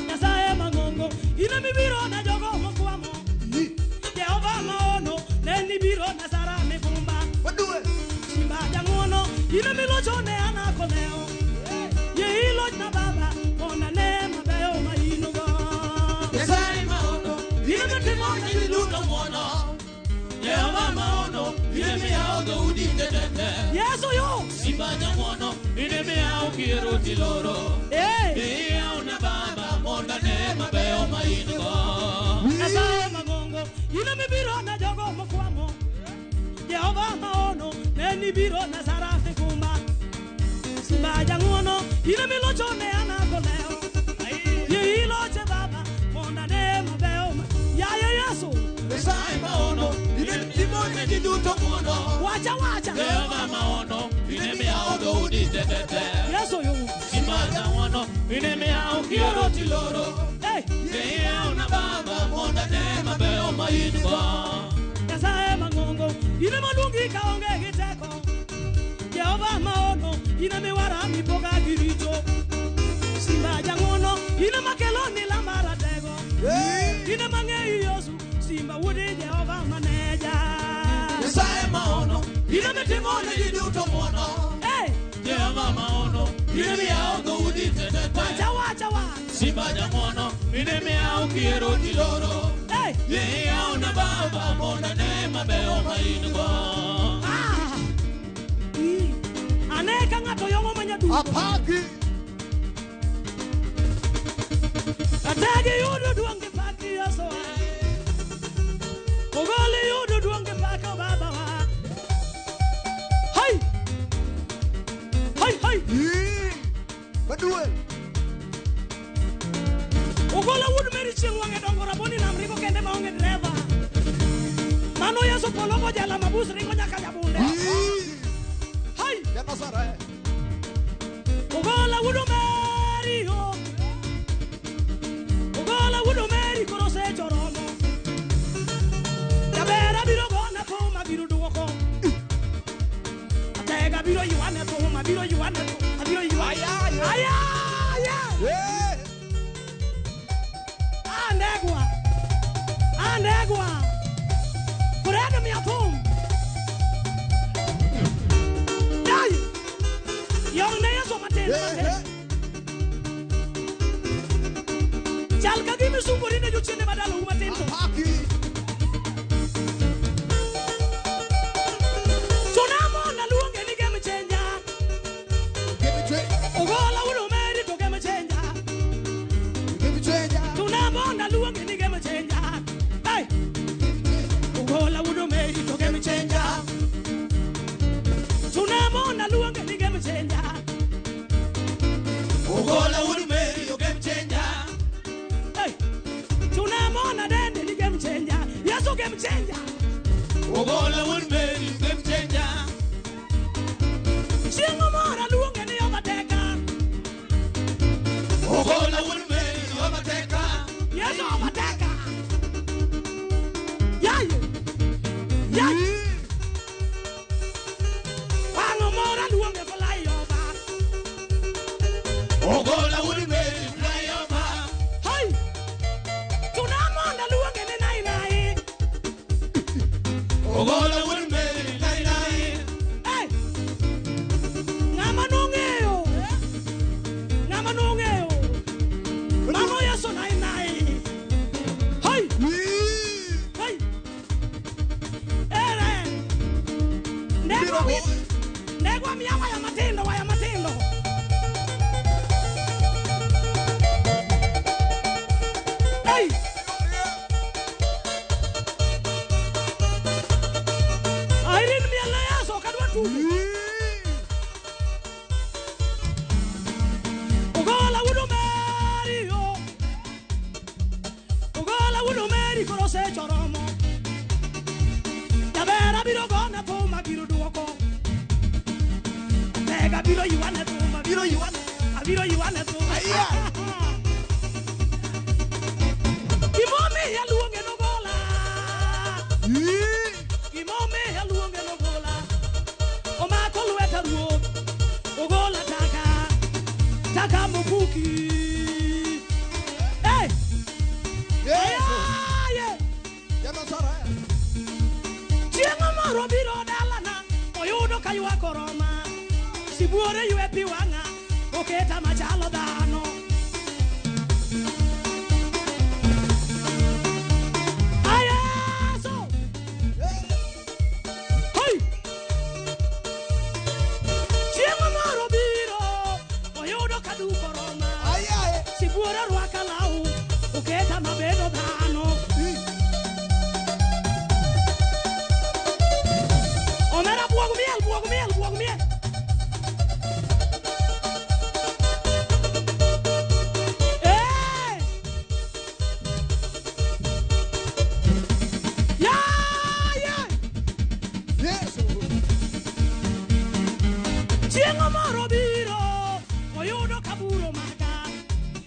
Nyasaye mang'ongo, in mibiro ne jogo mokwamo. Jehova maono, ne nibiro ne Sara migumba. Wadue. Simba jang'uono, in milocho ne an akoleo. Yie ilochna baba, mondo ane mabeyo ma in go. Nyasaye maono, In mitimo ne ji duto ng'uono. Jehova maono, in miyawo dhoudi tetete. Yesu yo! Simba jang'uono, in miyawo kihero tiloro. Eh! Iyawona baba, mondo ane mabeyo ma in go. Nyasaye mang'ongo, in mibiro ne jogo mokwamo. Jehova maono, ne nibiro ne Sara migumba. Simba jang'uono, in milocho ne an akoleo. Yie iloche baba, mondo ane mabeyo ma. Yaye Yesu! Nyasaye maono, in mitimo ne ji duto ng'uono. Wacha wacha! Jehova maono, in miyawo dhoudi tetete. Yesu yo! Simba jang'uono, in miyawo kihero tiloro. Hey! Iyawona baba, mondo ane mabeyo ma in go. Nyasaye mang'ongo, in ema luongi ka onge gi teko. Jehova maono, in ema Itimone ji duto ng'wono. Hey! Jehova maono, in emiyawo dhoudi te te te. Wacha wacha wa. Simba jang'wono, in emiyawo kiero ji loro. Hey! Yie iyawna Baba mondo ane mabeyo ma in go. Ah! Ane ka ng'ato yong'o ma nyadundo. Apaki. Atagi yudo duong' gi pak Yesu wa. Ogoli yudo duong' gi pak Baba wa. Hai! Hai hai! Maduel. Ogola wuod Mary chieng' wang'e dongo raboni nam ringo kende maonge dereva. Mano Yesu polo jala mabus ringo nyaka Jabunde. Hai! Ogola wuod Mary yo. Ogola wuod Mary koro secho romo. Jaber abiro gona thum abiro duoko. Atega biro ywane thum abiro ywane thum abiro ywane. Aya! Aya! Andegwa. Andegwa. Kuredo miya thum. Dai! Yong ne Yesu matin matin. Chal ka gima isungori ne jochiende madalau matin to. Tunamo na luonge ni game changer. Ogola wuod Mary to game changer. Tunamo na luonge ni game changer. Hey! Ogola wuod Mary to game changer. Tunamo na luonge ni game changer. Ogola wuod Mary to game changer. Hey! Tunamo na dende ni game changer. Yesu game changer. Ogola wuod Mary game changer. Chieng' moro aluonge ni overtaker. Ogola wuod Mary overtaker. Yesu overtaker. Yaye! Yaye! Wang' moro aluonge flyover. Ogola wuod Mary flyover. Hai! Tunamo na luonge ni nai nai. Ogola wuod Mary nai nai. Hey! Ng'ama nong'eyo. Ng'ama nong'eyo. Mano Yesu nai nai. Hai! Hai! Ere! Ndegwa miya waya matindo, waya matindo. Hey! Irene miel Yesu ok adwa tugo. Ogola wuod Mary yo. Ogola wuod Mary koro secho romo. Jaber abiro gona thum abiro duoko. Tega biro ywane thum abiro ywane abiro ywane thum. Gimomiyo aluonge nogola. Gimomiyo aluonge nogola. Omako lweta ruoth. Ogola taka. Taka mobuki. Hey! Ayaye! Chieng' moro biro dalana, oyudo ka ywak oroma. Sibuore ywe pi wang'a, oketa machalo dhano. Ayeso! Hoi! Chieng' moro biro, oyudo ka duk oroma. Sibuore rwaka law, oketa mabedo dhano. Omera buog miel, buog miel, buog miel. Hey! Yeah, yeah! Chieng' moro biro, oyudo ka buro maka.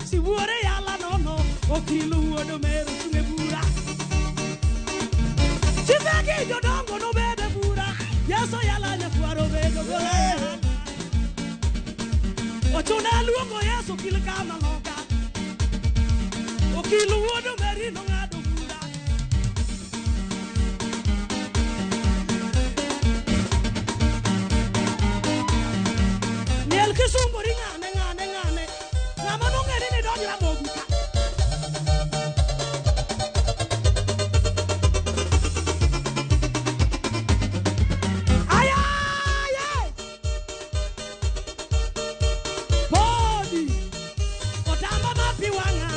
Sibuore yala nono, okil wuod Omeru chung' e bura. Chifegi jodongo nobed e bura, Yesu yala nyakwaro bedo gola yala. Ochuna luongo Yesu okil kama loka. Okil wuod Omeri nong'ado bura. Isungori ng'ane ng'ane ng'ane. Ng'ama nong'ere ni donj Ramogi ka. Ayaye! Podi! Otamba mapi wang'a.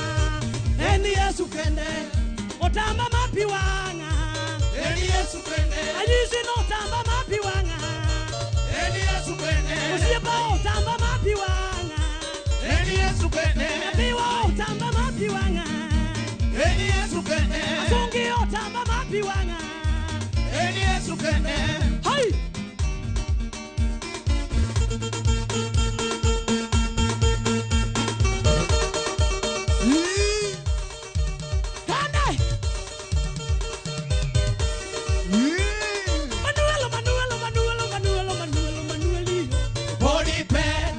En Yesu kende. Otamba mapi wang'a. En Yesu kende. Anyisi no otamba mapi wang'a. En Yesu kende. Osiepa otamba mapi wang'a. En Yesu kende. Nyapiwa otamba mapi wang'a. En Yesu kende. Asungi otamba mapi wang'a. En Yesu kende. Hai! Kande! Manuel, Manuel, Manuel, Manuel, Manuel, Manuelio. Podi pek.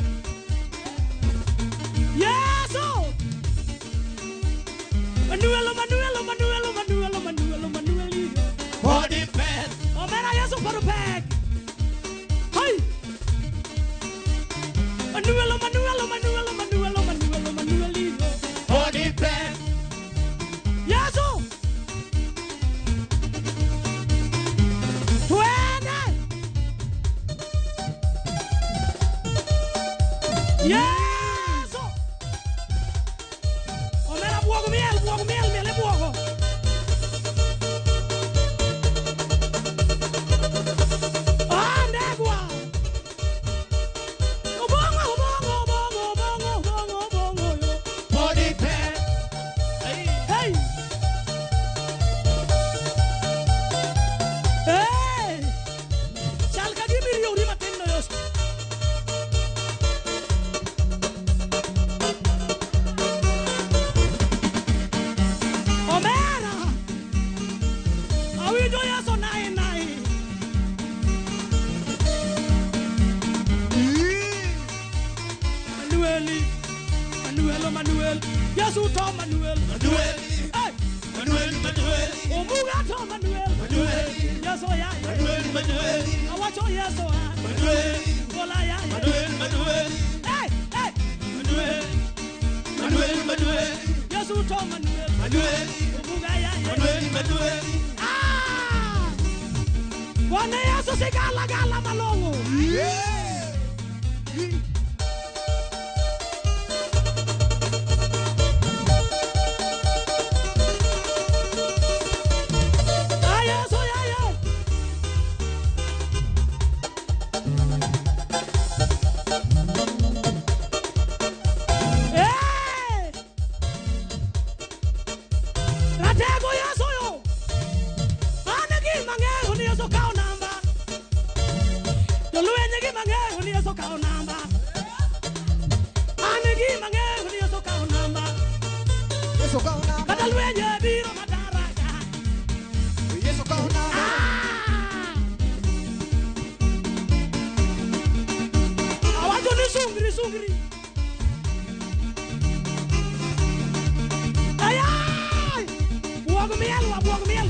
Yesu! Manuel, Manuel, Manuel, Manuel, Manuel, Manuelio. Podi pek. Omera Yesu pod pek. Hai! Manuel, Manuel, Manuel, Manuel, Manuel, Manuelio. Podi pek. Yesu! Twende! Yesu! Omera buogo miel, buogo miel, miel e buogo. Ah, ndegwa! Obong'o, obong'o, obong'o, obong'o, obong'o, obong'o, yo. Podi pek. Hey! Hey! Chal ka gima iriewri matin no Yesu. Omera! Awinjo Yesu nai nai. Manueli, Manuel, Manuel, Yesu to Manuel. Manueli. Hey! Manueli, Manueli. Omuga to Manuel. Manueli. Yesu ya ya. Manueli, Manueli. Awacho Yesu ah. Manueli. Bola ya ya. Manueli, Manueli. Hey, hey. Manueli. Manueli, Manueli. Yesu to Manuel. Manueli. Omuga ya ya. Manueli, Manueli. Ah! Bwana Yesu sigala gala malong'o. Ah, Yesu ya ya. Hey! Ratego Yesu yo. An gima ng'eyo ni Yesu kawo namba. Jolweny gima ng'eyo ni Yesu kawo namba. An gima ng'eyo ni Yesu kawo namba. Yesu kawo namba. Kata lwenje biro madaraka. Yesu kawo namba. Awacho ni sungri sungri. Ayay! Buog miel wa buog miel.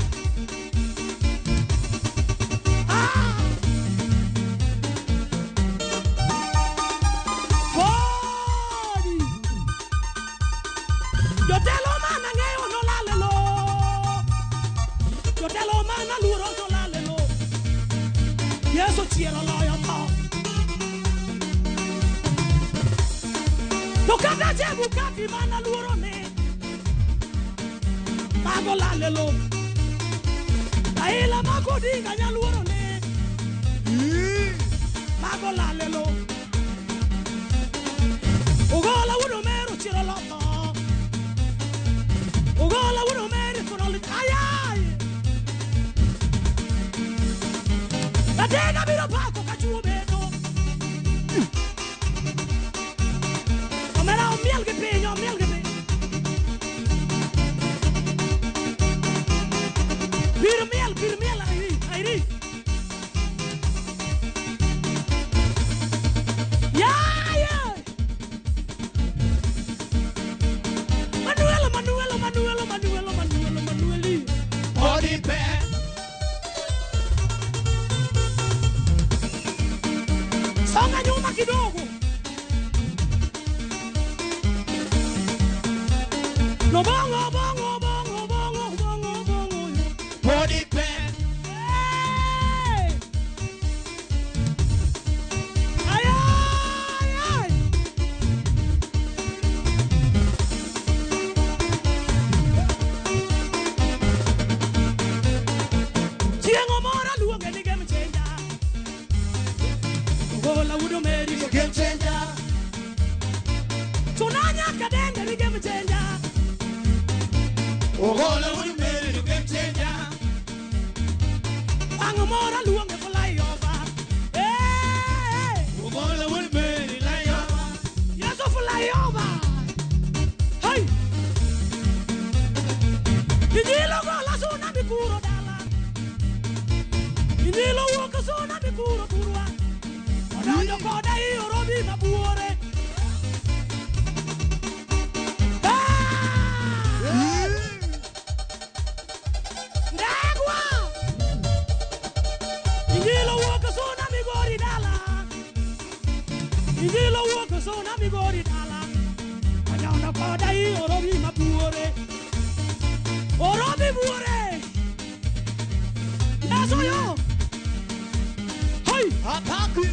Ah! Podi! Jotelo mana ng'eyo nolal e lowo. Jotelo mana luoro nolal e lowo. Yesu chiero loyo tho. To kata Chebukati mana luoro ne mago lal e lowo. Raila mako Odinga nyaluoro ne mago lal e lowo. Ogola wuod Omero chiero lo tho. Ogola wuod Omero thuno lit ayay. Ratega biro pako ka chuo beto. Omera omiel gi piny, omiel gi piny. Pir miel, airi, airi. No bongo bongo bongo bongo bongo bongo yo. Podi pek. Hey! Ay ay ay. Chieng' moro luonge ni game changer. Ogola wuod Mary to Game changer. Tunanya kadende ni game changer. Ogola wuod Mary to game changer. Ang moro luonge flyover. Hey! Ogola wuod Mary flyover. Yeso flyover. Hey! Injilo gola suna mikuro dala. Injilo wuok suna mikuro kurwa. Odonjo koda iorobi mabuore. Ah! Ndegwa! Injilo wuok suna migori dala. Injilo wuok suna migori dala. Odonjo koda iorobi mabuore. Orobi buore. Yeso yo. Hey! Ataki.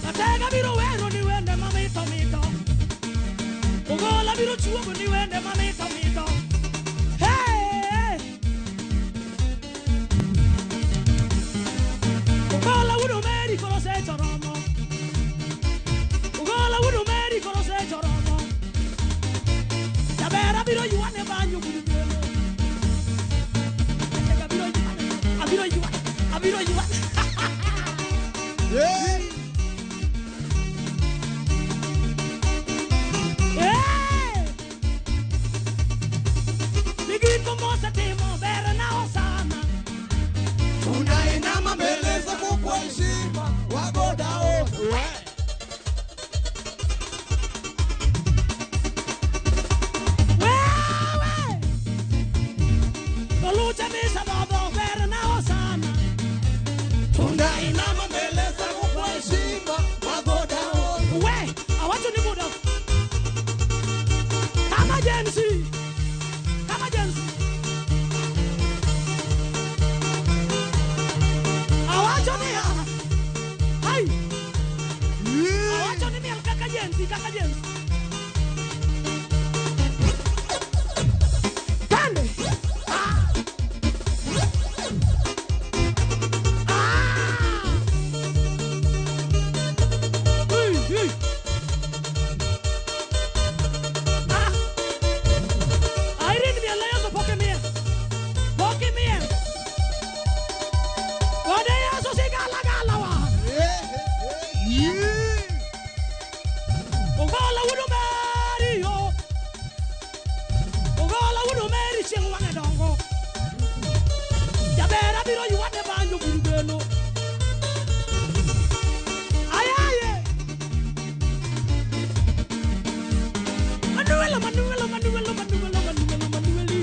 Atega biro wero ni wende mamito mito. Ogola biro chuogo ni wende mamito mito. Hey! Ogola wuod Mary koro osechoromo. Ogola wuod Mary koro osechoromo. Jaber abiro ywane banyo gudugelo. Atega biro ywane, abiro ywane, abiro ywane. Yeah. Hey! Nigiko mosetimo ber na osana. Tunainama mbele zako kwa heshima, wagodao. Wewe! Tolucha misa dhodho ber na osana. Tunainama mbele zako kwa heshima, wagodao. We, awacho ni muda. Kama jensi. Kama jensi. Awacho ni ya. Hai! Awacho ni miel kaka jensi, kaka jensi. Tande! Ah! Ah! Hey, hey. Ah! Irene miel yeso poke miel. Poke miel. Gode yeso sigala gala wa. Ogola wuod Mary yo. Ogola wuod Mary chieng' wang'e dongo. Jaber abiro ywane banjo gurugeno. Ayaye. Manuelo, Manuelo, Manuelo, Manuelo, Manuelo, Manueli.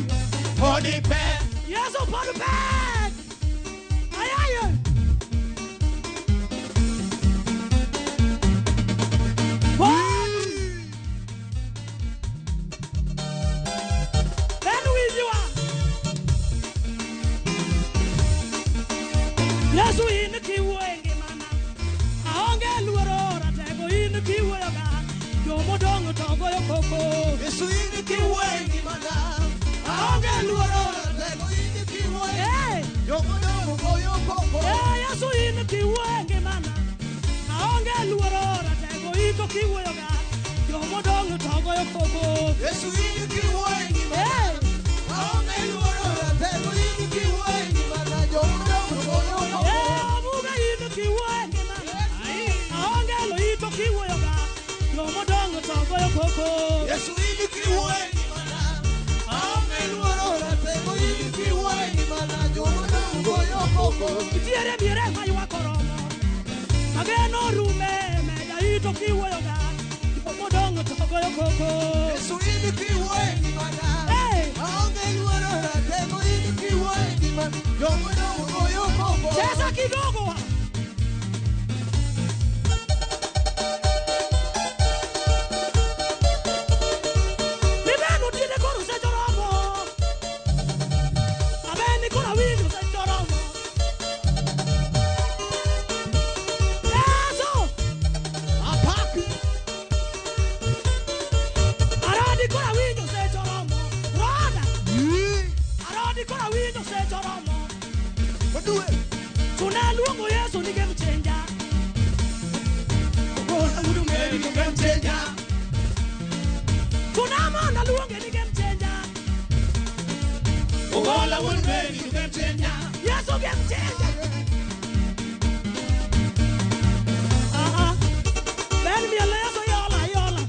Podi pek. Yeso pod pek. Ayaye. Pod. Ben winjiwa. Yesu in kiwuoyo e ngimana. Aonge luoro ratego in kiwuoyoga. Jomodong' to goyo koko. Yesu in kiwuoyo e ngimana, aonge luoro ratego in kiwuoyo. Hey! Jomodong' goyo koko. Eh, Yesu in kiwuoyo e ngimana. Aonge luoro ratego ito kiwuoyoga. Jomodong' to goyo koko. Yesu in kiwuoyo e ngimana, Hey! aonge luoro ratego in kiwuoyo e ngimana, jomodong' goyo koko. Eh, amuga in kiwuoyo e ngimana. Aonge lo ito kiwuoyoga. Jomodong' to goyo koko. Yesu in kiwuoyo e ngimana, aonge luoro ratego in kiwuoyo e ngimana, jomodong' goyo koko. Nitiere miere maywak oromo. Mageno rume meda ito kiwuoyoga. Jomodong' to goyo koko. Yesu in kiwuoyo e ngimana, Hey! aonge luoro ratego in kiwuoyo e ngimana, jomodong' goyo koko. Cheza kidogo wa. Mary to game changer. Tunamona luonge ni game changer. Ogola won Mary to game changer. Yesu game changer. Ah ah. Ben miel Yesu yola yola.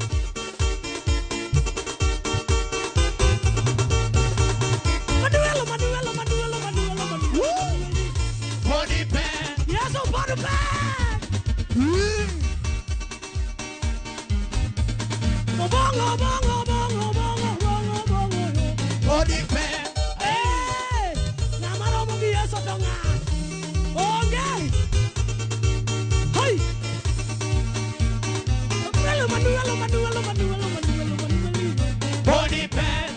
Manuelo Manuelo Manuelo Manuelo Manuelo. Body pain. Yesu body pain. Bongo bongo bongo bongo bongo bongo yo. Body pain. Eh, ng'ama romo gi Yesu to ng'a? Onge. Hoi. Manuelo Manuelo Manuelo Manuelo Manuelo Manuelo. Body pain.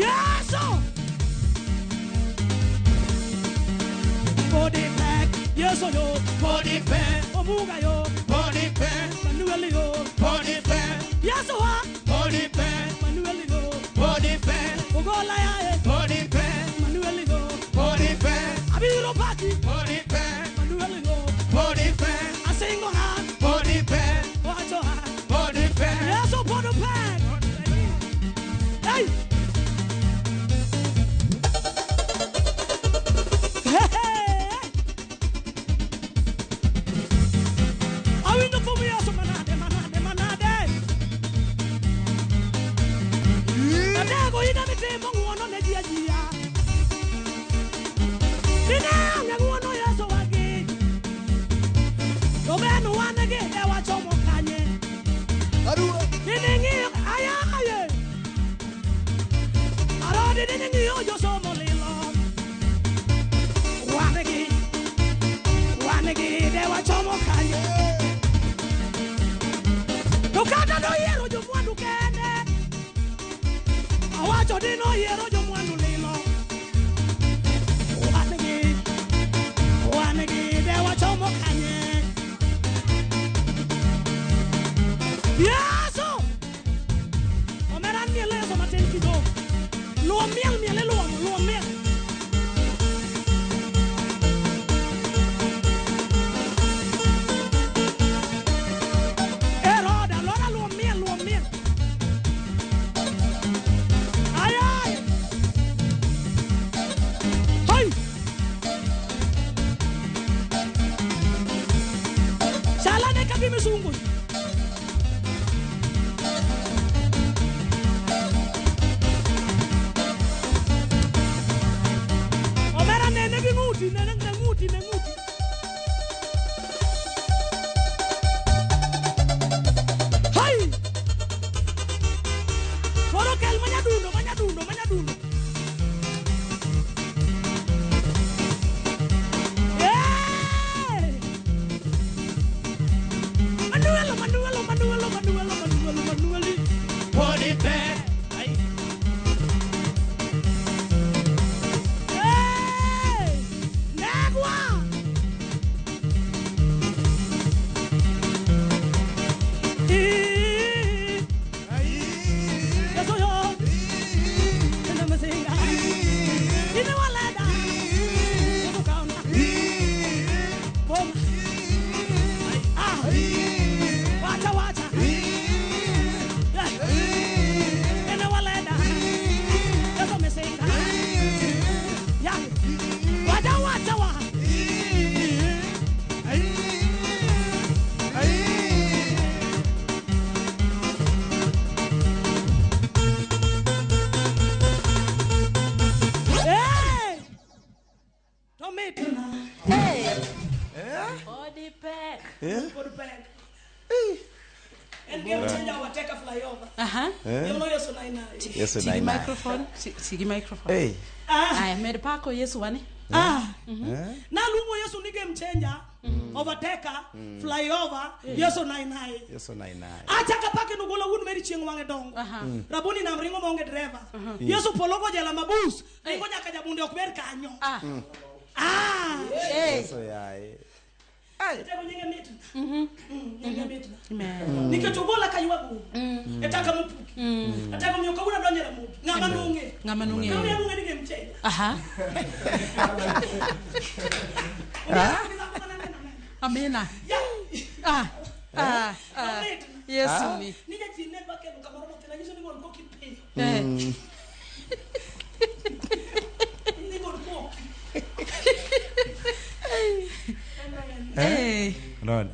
Yesu. Body pain. Yesu yo. Body pain. Omuga yo. Body pain. Manuel yo. Body pain. Yesu wa. Body pain. Manuel yo. Body pain. Ogola ya e. Body pain. Manuel yo. Body pain. Abiro paki. Body pain. Manuel yo. Body pain. Asingo ha. Body pain. Wacho ha. Body pain. Yesu body pain. Hey. Hey, hey. Awinjo thum Yesu manade manade manade. Adego ina mitimo ng'uono ne ji ajia. Dine onge ng'uono Yesu wagi. To ben wan gi de wachomo kanye. Dine ng'iyo aya aye. Arodi dine ng'iyo josomo lilo. Wan gi de wachomo kanye. To kata noyiero jomwandu kende. Awacho ni noyiero jomwandu lilo. Wan gi de wachomo kanye. Yesu! Omera miel Yesu matin kidogo. Luo miel miel luo luo miel. Eroda lora luo miel luo miel. Ay ay. Hey! Chalane kagimisungu. Omera nene gi ng'uti nene ne ng'uti ne ng'uti. Hey! Koro kel manyadundo manyadundo manyadundo. Hey! Manuelo Manuelo Manuelo Manuelo Manuelo Manueli. Body pain. Hey! Negwa! Yesu yo. Ene masinga. Ine waleda. Yesu kauna. Boma. Ah. Wacha wacha. Ene waleda. Yesu masinga. Ya. Wacha wacha wa. Hey! Tomitna. Hey! Body pack. Body pack. En game changer wateka flyover. Aha. Yono Yesu naina. Yesu Tigi naina. microphone. Tigi microphone. Hey. Ah. Aya, med pako Yesu wani. Ah. Naluongo Yesu ni game changer, overtaker, flyover, Yesu nainai. Yesu naina. Acha kapake nugolo wuon meri chieng' wang'e dongo. Raboni nam ringo maonge driver. Yesu pologo jela mabus. Ringo nyaka jabunde ok ber kanyo. Ah. Ah. Yesu yae. Tego nyinge mitna. Nyinge mitna. Nikech ogola ka ywago. E taka mopuki. Atego miyo kawuono adonjo e ramogi. Ng'ama nong'e. Ng'ama nong'eyo. Ng'ama nong'e ni game changer. Aha. Amina. Ya. Ah. Ah, ah, Yesu ni. Ni jachien ne dwa ketho kamoro matin, anyiso ni gol koki piyo. Ni gol koki. Eh. Unaona?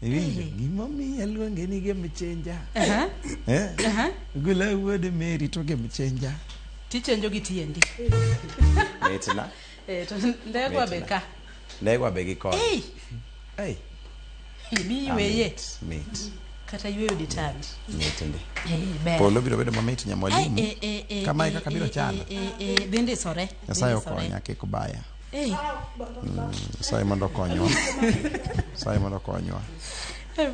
Iwinjo gimomiyo aluonge ni game changer. Aha. Eh? Aha. Gula wuod Mary to game changer. Tichenjo gi tiendi. Mitna. Eh, to ndegwa be ka. Ndegwa be gi koni. Ei, Ei. mi Ah, yweye. mit, Mit. Kata yweyo ditami. Mit ndi. Eh, ber. Polo biro bedo mamit nyamwalimu. Eh, eh, eh, Kama e eh, kaka biro eh, chalo. eh, eh, dhi ndisore. dhi Nyasaye ndisore. okonya kik baya. Eh, Nyasaye mondo okonywa. Nyasaye mondo okonywa.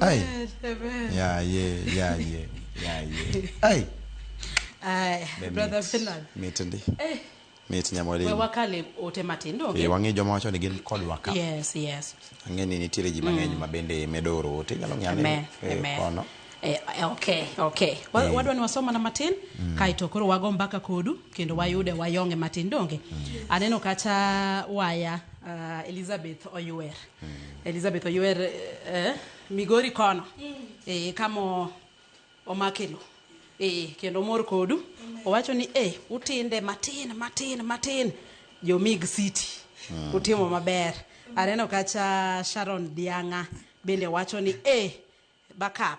Ai. ber, ber. Ya ye, ya ye, ya ye. Ai. Ai, Be brother mit. Bernard. Mit ndi. Eh, Mit we nyamwalimu. wakale ote matin donge? Eh, wang'e joma wacho ni gin kodwa ka. Yes, yes. Ang'e ni nitiere ji mang'eny ma bende medo oro ote. Inyalo ng'iyo ane, Amen, eh, amen. kono. Eh, eh, okay, okay. Wadwa ni wasom mana matin kaeto koro wago mbaka kodu kendo wayude wayong'e matin donge. Aneno kacha waya Elizabeth Oywer. Elizabeth Oywer Migori kono. Kamo omake lo. Kendo mor kodu. Owacho ni utinde matin matin matin jo Mig City. Utimo maber. Aneno kacha Sharon Dianga bende wacho ni backup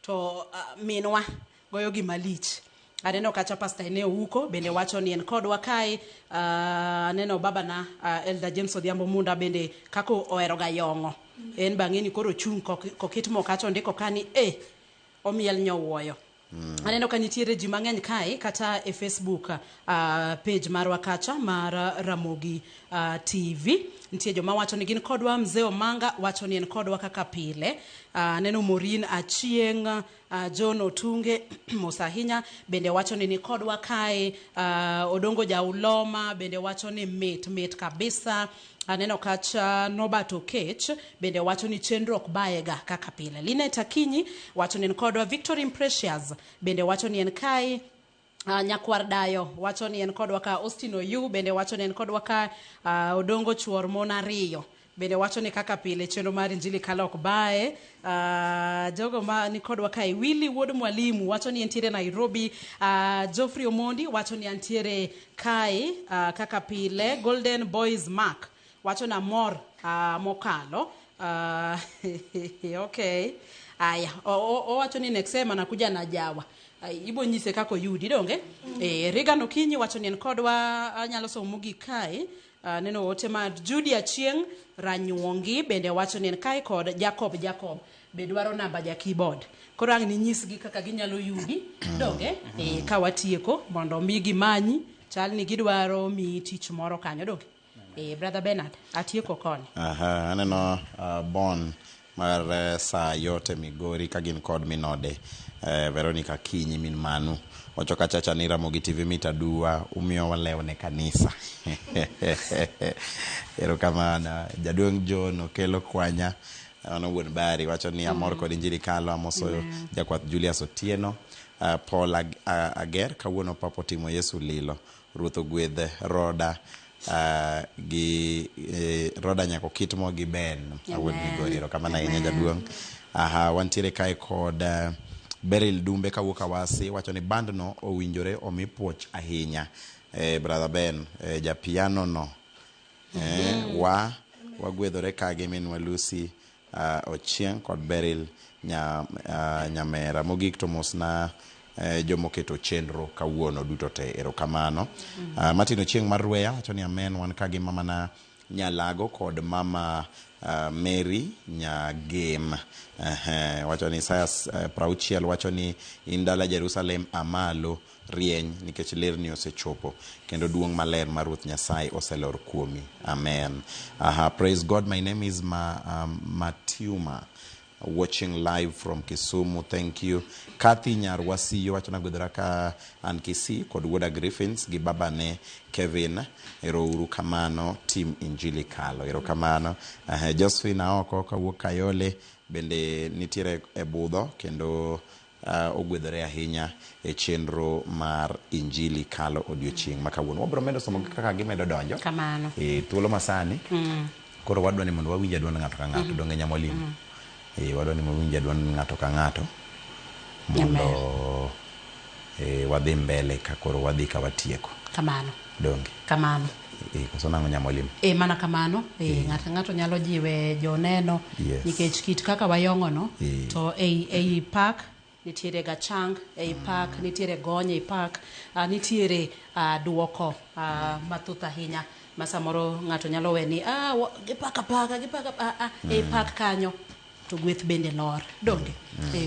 to minwa goyo gima lich. Aneno kacha Pastor Eneo Uko bende wacho ni en kodwa kae. Aneno babana Elder James Odhiambo Munda bende kako ohero ga yong'o. En bang'e ni koro chung' kokit mo kacha ondiko ka ni omiel nyowuoyo. Aneno ka nitiere ji mang'eny kae kata e Facebook page marwa kacha mar Ramogi TV. Nitie joma wacho ni gin kodwa. Mzee Omanga wacho ni en kodwa kaka pile. Aneno Maureen Achieng', John Otunge mos ahinya bende wacho ni kodwa kae. Odongo Jauloma bende wacho ni mit mit kabisa. Aneno kacha Norbert Okech bende wacho ni chenro ok bayega kaka pile. Linet Akinyi wacho ni en kodwa. Victorine Precious bende wacho ni en kae. Nyakwar Dayo wacho ni en kodwa ka. Austin Oyu bende wacho ni en kodwa ka. Odongo Chuor Mon ariyo bende wacho ni kaka pile chenro mar Injili Kalo ok baye. Jogo ma ni kodwa kae, Willy Wuod Mwalimu wacho ni entiere Nairobi. Geoffrey Omondi wacho ni antiere kae kaka pile. Golden Boys Mark wacho na mor mokalo. Okay. Aya, owacho ni next time anakuja na jawa. Ibo nyise kako yudi donge. Regan Okinyi wacho ni en kodwa. Anyalo somo mogik kae. Neno ote ma Judy Achieng' Ranyuongi bende wacho ni en kae kod Jacob be dwaro namba ja keyboard. Koro ang' ninyisgi kaka ginyalo yudi donge. Ka watieko mondo mi gimanyi, chal ni gidwaro miyi tich moro kanyo donge. Brother Bernard, atieko koni. Aha, aneno Bon mar saa yote Migori ka gin kod minode Veronica Kinyi min Manu wacho kachacha ni Ramogi TV mita dua umiyo walewne kanisa. Erokamano. Jaduong' John Okelo Kwanya mano wuon Bari wacho ni amor kod Injili Kalo. Amoso jakwath Julius Otieno. Paul Ager kawuono papa otimo Yesu lilo. Ruoth ogwedh Roda gi Roda nyako kitmo gi Ben awuod Migori. Erokamano ahinya jaduong'. Aha, wantiere kae kod Beryl Dumbe kawuok Awasi wacho ni band no owinjore omi puoch ahinya. Brother Ben japiano no wagwedhore ka gi minwa Lucy Ochieng' kod Beryl Nyamera. Mogik to mosna jomoketo chenro kawuono duto te. Erokamano. Martin Ochieng' mar Rweya wacho ni amen wan ka gi mama na Nyalago kod mama Mary Nyagem. Wacho ni Isaya 60 wacho ni in dala Jerusalem amalo rieny nikech lerni osechopo kendo duong' maler mar Ruoth Nyasaye oselor kuomi. Amen. Aha, praise God. My name is Matiuma, watching live from Kisumu. Thank you. Kathy Nyarwasiyo wacho na gwedhora ka an Kisii kod wuoda Griffins gi babane Kevin. Ero uru kamano team Injili Kalo. Ero kamano. Josephine Aoko kawuok Kayole bende nitiere e budho kendo ogwedhore ahinya e chenro mar Injili Kalo odiochieng' ma kawuono. Wabiro medo somo kaka gimedo donjo. Kamano. E thuolo masani. Koro wadwa ni mondo wawinj duond ng'ato ka ng'ato. Donge Nyamwalimu? Wadwa ni wawinj duond ng'ato ka ng'ato mondo wadhi mbele ka koro wadhi ka watieko. Kamano. Donge. Kamano. Koso nang'o Nyamwalimu? Mana kamano. Ng'ato ng'ato nyalo jiwe joneno. Yes. Nikech kit kaka wayong'ono to ei park nitiere gachang, ei park nitiere gony, ei park nitiere duoko mathoth ahinya ma samoro ng'ato nyalo we ni gipaka paka gipaka ei park kanyo to gweth bende lor donge.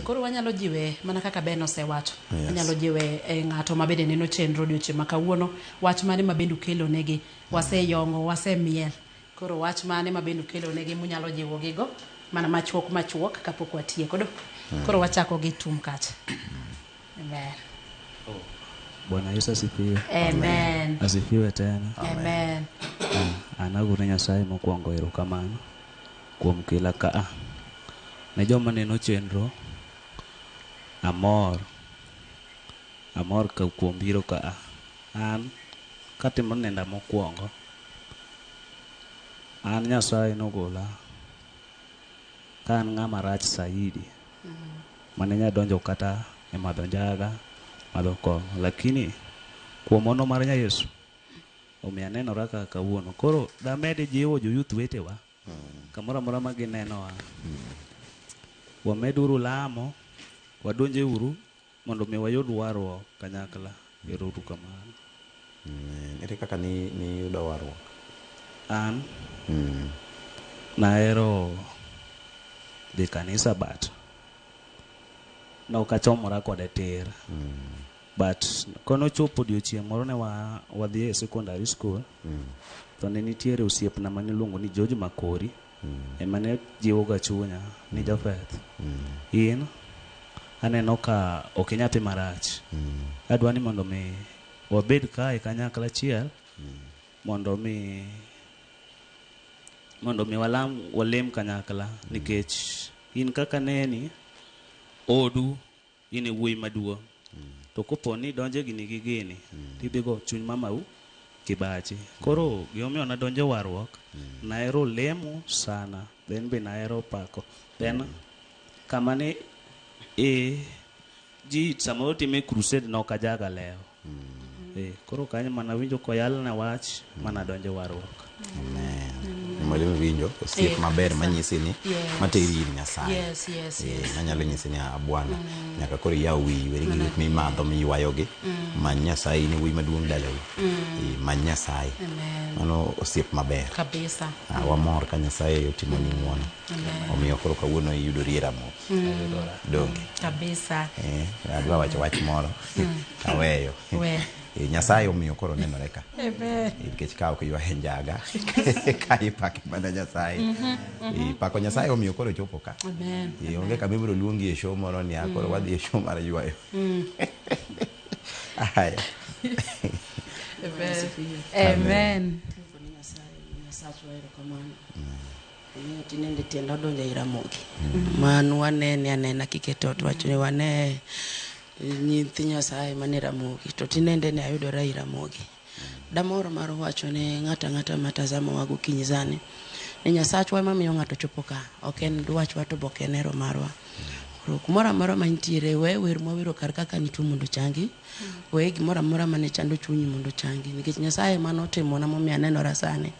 Koro wanyalo jiwe mana kaka Ben osewacho. Yes. Wanyalo jiwe ng'ato ma bende neno chenro odiochieng' ma kawuono, wach mane ma bende ukelo negi, waseyong'o, wasemiel. Koro wach mane ma bende ukelo negi munyalo jiwo gigo mana machuok machuok kapok watieko do. Koro wachako gi tum kacha. Amen. Bwana Yesu asifiwe. Amen. Asifiwe tena. Amen. An agone Nyasaye mokwongo erokamano kuom kela ka. Ne joma neno chenro, amor. Amor ka kuom biro ka. An katimo nenda mokwongo, an Nyasaye nogola ka an ng'ama rach saidi mane nya donjo kata e madho njaga, madho kong'o, lakini kuom hono mar nya Yesu omiyo anenora kaka kawuono. Koro damed jiwo joyouth wetewa kamoro amora ma ginenowa, wameduru lamo, wadonje uru mondo mi wayud warruok kanyakla. Ero uru kamano. Ere kaka ni yudo warruok? An nahero dhi kanisa but nok achomora kode tir. But konochopo odiochieng' moro ne wadhi e secondary school, to ne nitiere osiepna mane iluongo ni George Makori, ema ne jiwoga chunya ni Japheth, in aneno ka ok inyathi marach. Adwa ni mondo mi wabed kae kanyakla achiel mondo mi walam walem kanyakla, nikech in kaka neni odu in e wuoyi maduong'. To kopo ni donje gini gi gini, tidhi go chuny mamau kibachi. Koro gimomiyo nadonjo warruok, nahero lemo sana, then be nahero pako. Then kama ne ji samoro time crusade nok ajaga lewo. Koro kanyo mana winjo koyalna wach, mana donjo warruok. Amen. Mwalimu winjo osiep maber manyisi ni materi ir Nyasaye. Yes, yes, yes. Manyalo nyisi ni bwana, nyaka koro iyaw wiyi, weri gi gik mimadho miywayogi. Many Nyasaye, in e wuoyi maduong' dalau. Many Nyasaye. Mano osiep maber. Kabisa. Wamor ka Nyasaye otimoni ng'uono. Omiyo koro kawuono iyudori e Ramogi. Donge. Kabisa. Adwa wacho wach moro. Aweyo. Nyasaye omiyo koro nenore ka. Nikech ka ok ywaye njaga, ka ipake mana Nyasaye. Pako Nyasaye omiyo koro chopo ka. Onge kama ibiro luongi e show moro ni koro wadhi e show mar ywayo. Aya. Amen. Nyasachwa erokamano. Omiyo tinende tienda odonjo ei Ramogi. Man wanene anena kiketo to wacho ni wane nyithi Nyasaye mane Ramogi. To tinende ne ayudora ei Ramogi. Damor mar wacho ne ng'ato ang'ata matazamo wa gokinyi sani ni Nyasachwa ema miyo ng'ato chopo ka. Ok en dwachwa to ok en hero marwa. Koro kumoro amora ma intiere, we wer mwawero kar kaka nituo mondo ochangi. We gimoro amora mane chando chunyi mondo ochangi. Nikech Nyasaye ema notimona momiyo anenora sani.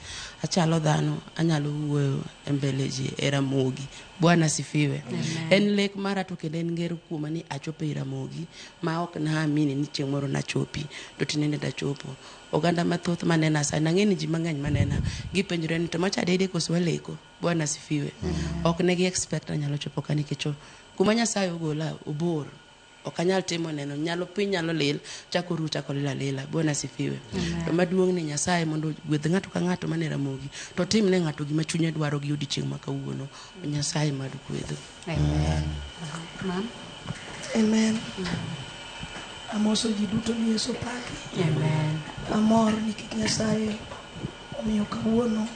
Achalo dhano, anyalo wuoyo e mbele ji e Ramogi. Bwana asifiwe. En lek mara to kendo en ngero kuoma ni achopo ei Ramogi ma ok naamini ni chieng' moro nachopi. To tinende tachopo. Oganda mathoth manena sani, ang'e ni ji mang'eny manena gipenjore ni to macha dede koso waleko. Bwana asifiwe. Ok ne gi expect anyalo chopo ka nikech kuma Nyasaye ogola obor. Ok anyal timo neno, nyalo piny nyalo lil, chako ru chako lil alila. Bwana asifiwe. To maduong' ni Nyasaye mondo gwedh ng'ato ka ng'ato mane Ramogi, to tim ne ng'ato gima chunye dwaro gi odiochieng' ma kawuono. Nyasaye mad gwedhu. Amen. Ma'am? Amen. Amoso ji duto ni Yesu paki. Amen. Amor nikech Nyasaye omiyo kawuono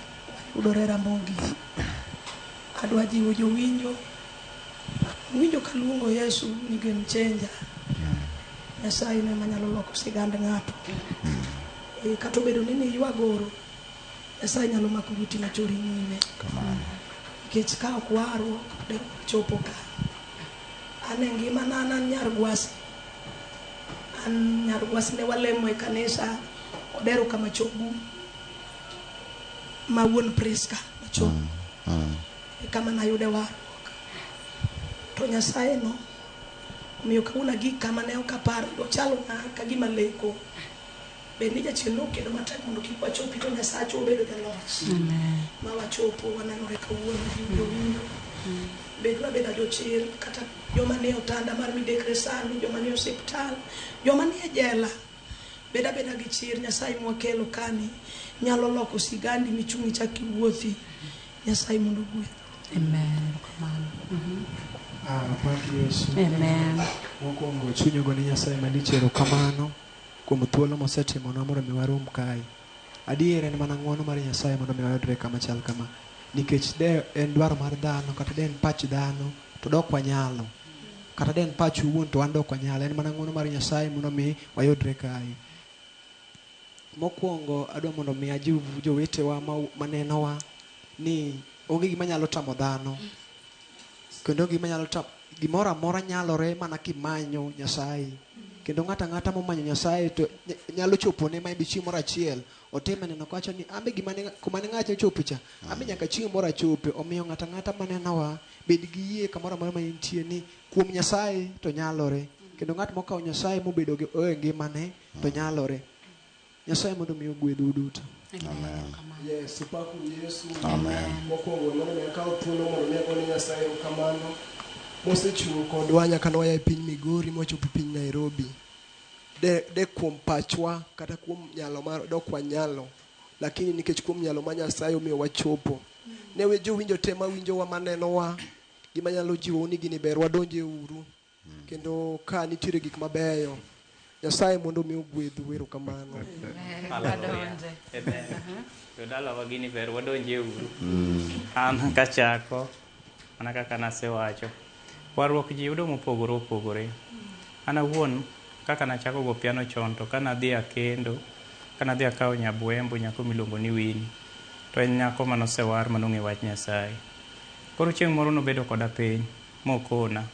wayudore Ramogi. Adwa jiwo jowinjo. Winjo kaluongo Yesu ni game changer. Nyasaye no ema nyalo loko sigand ng'ato. Kata obedo ni niywa goro, Nyasaye nyalo mako lweti machori nyime. Nikech ka ok warruok, de ok wachopo ka. An e ngimana an an nyar Gwasi. An nyar Gwasi ne walemo e kanisa Odero kama Chogu ma wuon Priska Machogu. E kama nayude warruok. To Nyasaye no omiyo kawuono agik kama ne ok apar, ochalona ka gima leko. Bed ni jachien nokedo matek mondo kik wachopi to Nyasacha obedo jaloch. Ma wachopo wanenore kawuono gi jowinjo. Beduru abeda jochir kata joma nie otanda mar midekre sani, joma nie osiptal, joma nie jela. Bed abeda gi chir, Nyasaye mwakelo kani nyalo loko sigandi michung' ichak iwuothi. Nyasaye mondo ogwedhu. Amen. Erokamano. Pak Yesu. Amen. Mokwongo chuny ogone Nyasaye malich erokamano kuom thuolo mosetimonwa mondo mi warom kae. Adier en mana ng'wono mar Nyasaye mondo mi wayudre kama chal kama. Nikech de en dwaro mar dhano kata de en pach dhano to dok wanyalo. Kata de en pach wuon to wan dok wanyalo. En mana ng'wono mar Nyasaye mondo mi wayudre kae. Mokwongo adwa mondo mi ajiw jowetewa manenowa ni onge gima nyalo tamo dhano. Kendo onge gima nyalo tamo gimoro amora nyalore mana kimanyo Nyasaye. Kendo ng'ato ang'ata momanyo Nyasaye to nyalo chopone ma chieng' moro achiel otime neno kowacho ni ambe gima ne kuma ne ng'acha ochope cha ambe nyaka chieng' moro achope. Omiyo ng'ato ang'ata manenowa bed gi yie kamoro amora ma intie ni kuom Nyasaye to nyalore. Kendo ng'at mokawo Nyasaye mobedo gi e ngimane to nyalore. Nyasaye mondo mi ogwedhu duto. Amen. Yes, upaku Yesu. Amen. Mokwongo mondo mi akaw thuolo mondo mi agone Nyasaye erokamano mosechung' kodwa nyaka ne waya e piny Migori mwachopo piny Nairobi. De kuom pachwa kata kuom nyalo mar dok wanyalo, lakini nikech kuom nyalo ma Nyasaye omiyo wachopo. Ne we jowinjo te mawinjowa manenowa, gima nyalo jiwou ni gini ber wadonje uru. Kendo ka nitiere gik mabeyo, Nyasaye mondo mi ogwedhu. Erokamano. Hallelujah. Amen. Jodalawa gini ber wadonje uru. An kachako mana kaka nasewacho. Warruok ji yudo mopogore opogore. An awuon kaka nachako go piano chon to kanadhi akendo, kanadhi akawo nyabwembo nyako miluongo ni Winnie. To en nyako manosewar manong'e wach Nyasaye. Koro chieng' moro nobedo koda piny mokona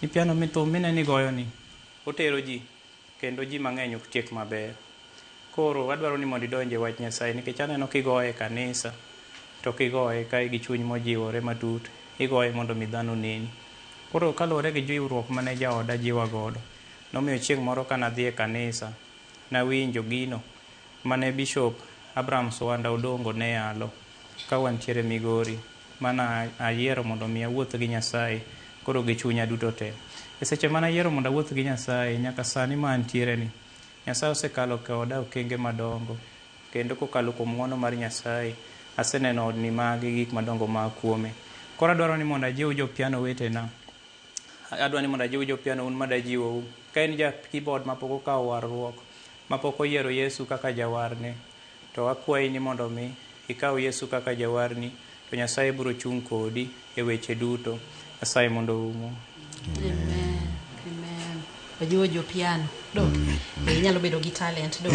ni piano mithum mineno igoyo ni otero ji kendo ji mang'eny ok tiek maber. Koro adwaro ni mondo idonje wach Nyasaye nikech aneno kigoye e kanisa to kigoye kae gi chuny mojiwore matut, igoye mondo mi dhano neni. Koro kaluwore gi jiwruok mane jaoda jiwa godo, nomiyo chieng' moro kanadhi e kanisa, nawinjo gino mane Bishop Abraham Suwanda Odongo ne yalo ka wantiere Migori, mana ayiero mondo mi awuoth gi Nyasaye koro gi chunya duto te. E seche mane ayiero mondo awuoth gi Nyasaye, nyaka sani ma antiere ni, Nyasaye osekalo koda okenge madongo, kendo kokalo kuom ng'wono mar Nyasaye, aseneno odni mage gik madongo maa kuome. Koro adwaro ni mondo ajiw jopiano wetena. Adwaro ni mondo ajiw jopiano un madajiwou. Ka in ja keyboard mapok okawo warruok, mapok oyiero Yesu kaka jawarne, to akwayi ni mondo mi ikaw Yesu kaka jawarni, to Nyasaye biro chung' kodi e weche duto. Nyasaye mondo oumu. Amen. Amen. Wajiwo jopiano. Dok. Inyalo bedo gi talent dok.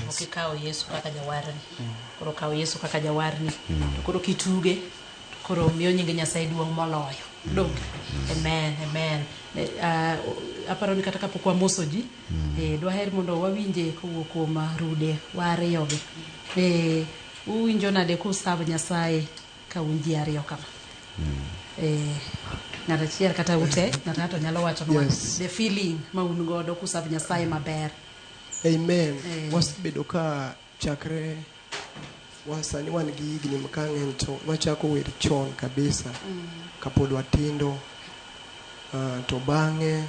Ok ikawo Yesu kaka jawarni. Koro kawo Yesu kaka jawarni. To koro kituge, to koro miyo nying Nyasaye duong' moloyo. Dok. Amen. Amen. Aparo ni kata kapok wamoso ji, dwaher mondo wawinje kowuok kuom rude wa ariyogi. Uwinjo nade kusav Nyasaye ka un ji ariyo kama? Ng'at achiel kata ute, ng'ato ng'ato nyalo wacho nwa Yes. the feeling ma un godo kusav Nyasaye maber. Amen. Wasebedo ka chakre wasani wan gi higni ka ng'eny to wachako wer chon kabisa kapod watindo. To bang'e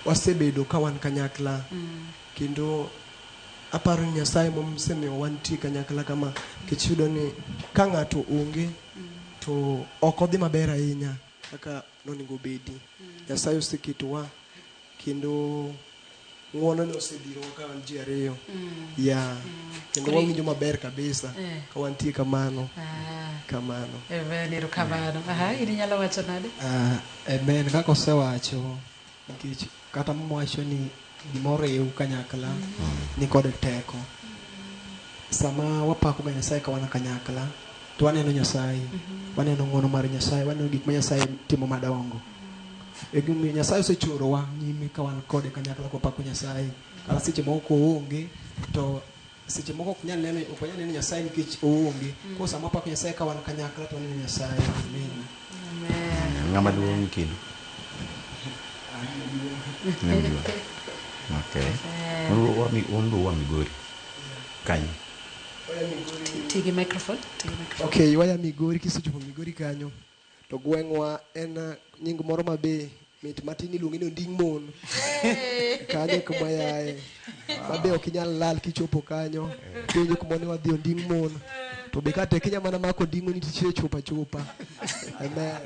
wasebedo ka wan kanyakla. Kendo aparo ni Nyasaye mosemiyo wantie kanyakla kama, nikech iyudo ni ka ng'ato onge to ok odhi maber ahinya kaka nonego obedi. Nyasaye oseketowa kendo ng'wono ne osebiro ka wan ji ariyo. Yeah. Kendo wawinjo maber kabisa ka wantie kamano. Kamano. Amen, erokamano. Aha, in inyalo wacho nade? Amen, kaka osewacho, nikech kata mwacho ni gimoro riw kanyakla ni kod teko. Sama wapako ga Nyasaye ka wan kanyakla, To waneno Nyasaye, waneno ng'wono mar Nyasaye, waneno gik ma Nyasaye timo madongo. E gimomiyo Nyasaye osechorowa nyime ka wan kode kanyakla kwapako Nyasaye. Kata seche moko koonge to seche moko ok nyal neno ok wanyal neno Nyasaye nikech oonge. Koro sama wapako Nyasaye ka wan kanyakla to waneno Nyasaye. Amen. Ng'ama duong' kindu? Maduong'. Okay. Un be ua Migori. Kanyo. Ti gi microphone. Ti gi microphone. Okay, waya Migori kisechopo Migori kanyo to gweng'wa en nying moro ma be mit matin iluonge ni onding' mon. Kanyo kuma yaye. Ma be ok inyal lal kichopo kanyo. Penjo kuma ne wadhi onding' mon. To be kata inya mana mako onding'oni tichiwo chopa chopa. Amen.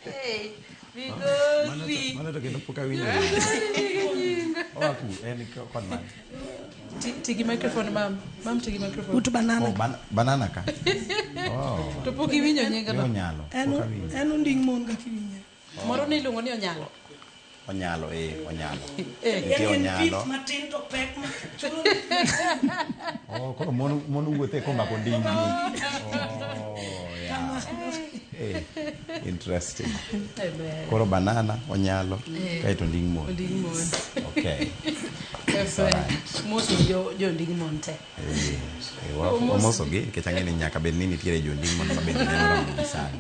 Hey, Migori. Mano to kendo pok awinjo. Oa ku en kod mane? Ti gi microphone mam. Mam ti gi microphone. But banana. Oh, banana ka. Oh. To pok iwinjo nying no. Onyalo. En Pok awinjo. en onding' mon kaka iwinje. Moro ne iluongo ni Onyalo. Onyalo, eh, onyalo. Eh. Nitie Yani en onyalo. pith matin to pek ma chuno Oh, koro mon mon wuothe komako onding'gi. Oh, yeah. Eh, interesting. Amen. Koro banana onyalo Eh. kaeto onding' mon. Onding' mon. Okay. Efe. Mos jo jo onding' mon te. Eh, eh, wamosogi nikech ang'e ni nyaka bed ni nitiere jo onding' mon ma bende neno Ramogi sani.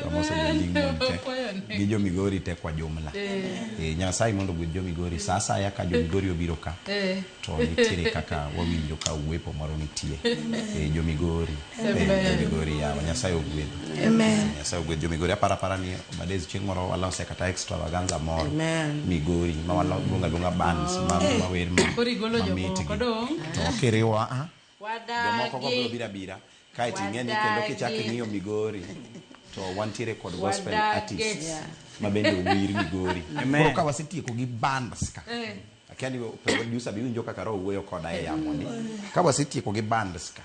Wamoso jo onding' mon te gi jo Migori te kwa jumla. Eh. Eh, Nyasaye mondo ogwedh jo Migori. Sa asaya ka jo Migori obiro ka Eh. to nitiere kaka wawinjo ka uwepo moro nitie. Eh, jo Migori. Eh, Amen. jo Migori yawa. Nyasaye ogwedhu. Amen. Nyasaye ogwedh jo Migori. Aparo apara ni Obades chieng' moro walose kata extravaganza moro. Amen. Migori ma waluongo aluonga bands ma ma wer ma Koro igolo mamit jomoko gi. dong'. To kiriwa ah, jomoko go biro Wadagi. biro abira kaeto ing'e ni kendo kichako Wadagi. ing'iyo Migori to wantiere kod gospel Wadagi. artists Yeah. ma bende owir Migori. Amen. Koro ka wasetieko gi bands ka Eh. akia ni producer be iwinjo kaka roho wuoyo koda e yamo ni ka wasetieko gi bands ka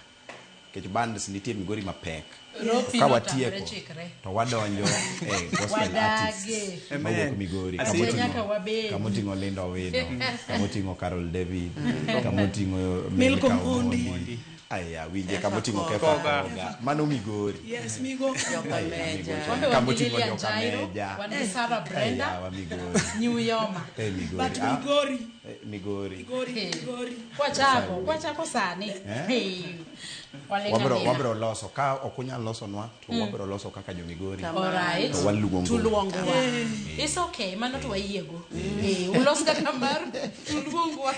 nikech bands nitie Migori mapek Ropi ka notamre watieko chikre. to wadonjo e gospel Wadagi. artists mawuok Migori Asi- Nyaka wabed. kamoting'o Linda Owino kamoting'o Carol David kamoting'o Milko Milka Omondi. Omondi aya winje kamoting'o Kefa Koga. Koga mano Migori Yes, Migo. Aya, Migori. Wambe wan gi Kamoting'o Lilian Joka Jairo, Meja wan gi Sarah Brenda, Aya, wa Migori Nyuyoma. Eh, Migori But Ah, Migori. eh, Migori Migori, Migori. Kwachako sani. Eh? Hey. Waleta wabro nina. wabro loso ka ok unyal losonwa to wabro loso kaka jo Migori Alright. to waluongo Tuluongowa. It's okay, mano to wayiego. Eh, ulos kaka mar tuluongwa.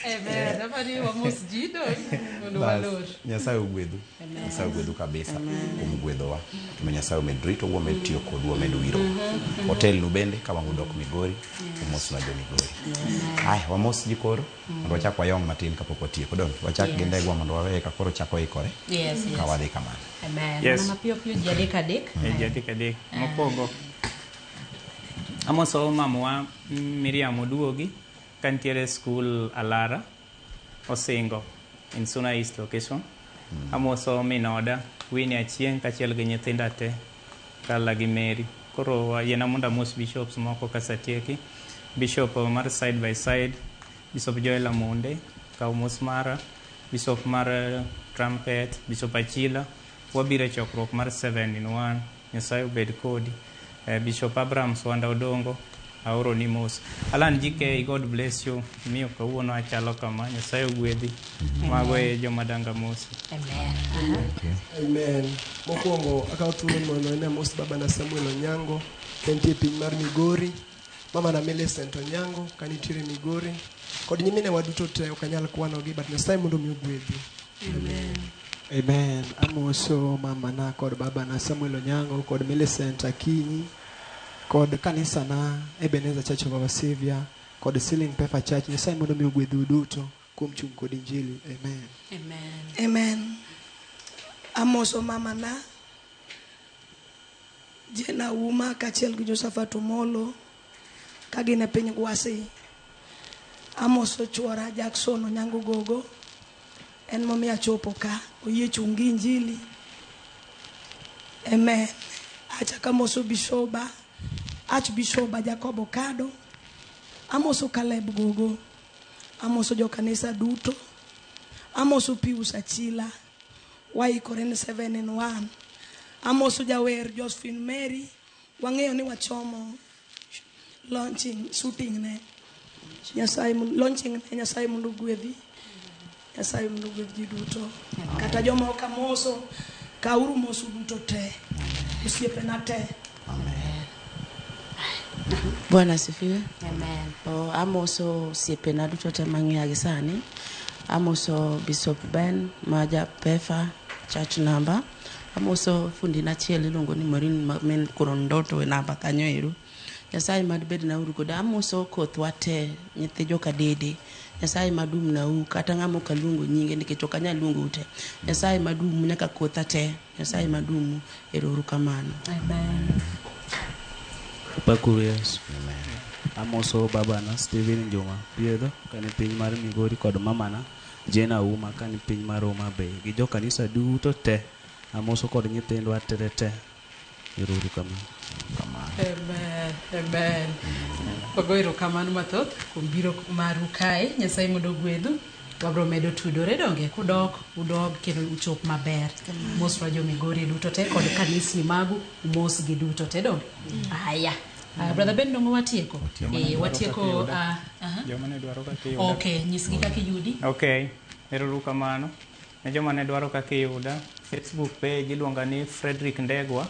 Amen. Apani wamos ji dong' mondo Bas, walor. Nyasaye ogwedhu Nyasaye ogwedhu kabisa kuom gwedhowa to Nyasaye omed ritou omed tiyo kodu omed wirou otelnu bende ka wang' udok Migori omosnwa jo Migori aya wamos ji koro mondo wachak wayong matin kapok watieko dong wachak gi Yes. ndegwa mondo waweye ka koro chako ikore Yes, ka yes. wadhi kamano Amen. Yes. Mana mapiyo piyo ji adek adek. Eh, ji adek adek. Mokwongo, amoso mamawa Miriam Oduogi ka nitiere e skul Alara Osingo in Suna East location. Amoso minoda Winnie Achieng' kaachiel gi nyithinda te Kala gi Mary. Koro yiena mondo amos bishops moko kasatieki. Bishop mar side by side, Bishop Joel Amonde, kaw mos mara, Bishop mar Trumpet, Bishop Achila, wabiro e chokruok mar 7 in 1. Nyasaye obed kodi. Bishop Abraham Swanda Odongo, aoro ni mos. Alan GK, God bless you. Miyo kawuono achalo kama, Nyasaye ogwedhi. Mago e joma danga mosi. Amen. Amen. Mokwongo akawo thuolo mondo ne amos babana Samuel Onyango ka entie e piny mar Migori, mamana Millicent Onyango ka nitiere Migori, kod nyiminewa duto te ok anyal kwanogi but Nyasaye mondo mi ogwedhi. Amen. Amen. Amoso mamana kod babana Samuel Onyango kod Millicent Akinyi kod kanisana Ebenezer Church of Our Savior kod Ceiling Pefa Church. Nyasaye mondo mi ogwedhu duto kuom chung' kod Injili. Amen. Amen. Amen. Amoso mamana Jena Uma kaachiel gi Josephat Omolo ka gin e piny Gwasi. Amoso chuora Jackson Onyango Gogo en momiyo achopo ka oyie chung' gi Injili. Amen. Achako amoso Bishoba, Archbishoba Jacob Okado. Amoso Caleb Gogo. Amoso jokanisa duto. Amoso Pius Achila. Waikore ni 7 in 1. Amoso jawer Josephine Mary, wang'eyo ni wachomo launching shooting ne. Nyasaye launching ne Nyasaye mondo ogwedhi. Nyasaye mondo ogwedh ji duto. Kata joma ok amoso, kauru mosu duto te. Osiepena te. Bwana asifiwe. Amen. Oh, amoso osiepena duto te mang'iya gi sani. Amoso Bishop Ben ma ja Pefa church number. Amoso fundina achiel iluongo ni Maureen ma min koro ndoto e namba kanyo ero. Nyasaye mad bedna uru koda. Amoso kothwa te nyithi joka dede. Nyasaye madum na u kata ng'ama ok aluongo nyinge nikech ok anyal luongo te. Nyasaye madumu nyaka kotha te. Nyasaye madumu ero uru kamano. Amen. Pakuru Yesu. Amoso babana Stephen Njuma Piedho kani piny mar Migori kod mamana Jane Auma kani piny mar Homa Bay gi jokanisa duto te. Amoso kod nyithindwa te te te. Ero uru kamano. Amen. Amen. Wago erokamano mathoth kuom biro maru kae. Nyasaye mondo ogwedhu. Wabro medo tudore donge kudok udog kendo uchop maber. Moswa jo Migori duto te kod kanisni magu umosgi duto te donge. Aya. Brother Ben dongo watieko. Watieko. Joma ne dwaro kaka iyuda. Okay, nyisgi kaka iyudi. Okay, ero uru kamano. Ne joma ne dwaro kaka iyuda, Facebook page iluonga ni Frederick Ndegwa.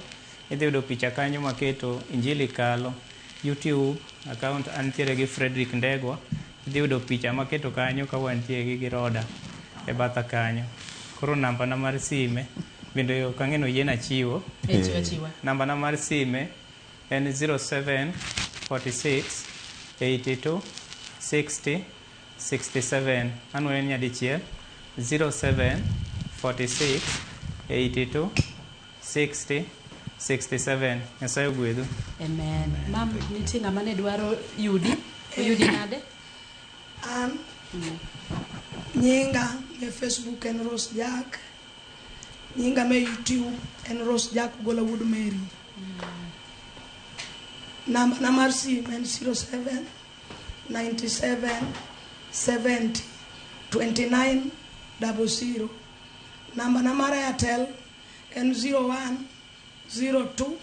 Idhi yudo picha kanyo maketo Injili Kalo. YouTube account antiere gi Frederick Ndegwa. Idhi yudo picha maketo kanyo ka wantie gi Roda e batha kanyo. Koro namba na mar sime bende ok ang'e ni oyiena chiwo. Chiwa. Namba na mar sime en 07 46 82 60 67. Anwoyo nyadichiel 07 46 82 60 67. Nyasaye ogwedhu. Amen. Mam, nitie ng'ama ne dwaro yudi? Oyudi nade? An nyinga me Facebook en Rose Jack. Nyinga me YouTube en Rose Jack Ogola Wuod Mary. Namba na mar sim en 07 97 70 29 00. Namba na mar Airtel en 01 02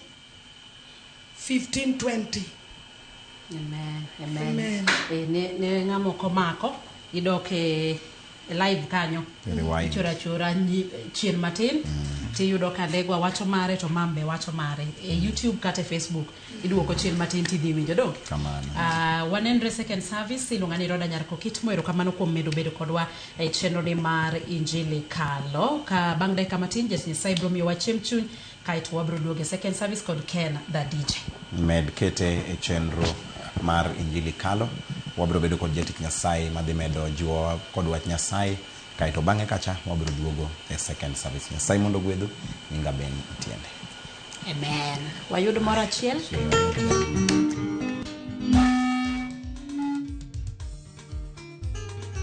15 20. Amen. Amen. Amen. Ne ng'ama ok omako idok e live kanyo. Rewind. Ichoro achora chien matin tiyudo ka Ndegwa wacho mare to Mambe wacho mare e YouTube kata e Facebook iduoko chien matin tidhi winjo donge. Kamano. Wanenre second service iluonga ni Roda Nyar Kokitmo. Erokamano kuom medo bedo kodwa e chenro ni mar Injili Kalo. Ka bang' dakika matin Jatich Nyasaye biro miyowa chiemb chuny kaeto wabiro duogo e second service kod Ken the DJ. Med kete e chenro mar Injili Kalo. Wabiro bedo kod jatich Nyasaye madhi medo jiwowa kod wach Nyasaye kaeto bang'e kacha wabiro duogo e second service. Nyasaye mondo ogwedhu. Nyinga Ben Otiende. Amen. Wayud moro achiel.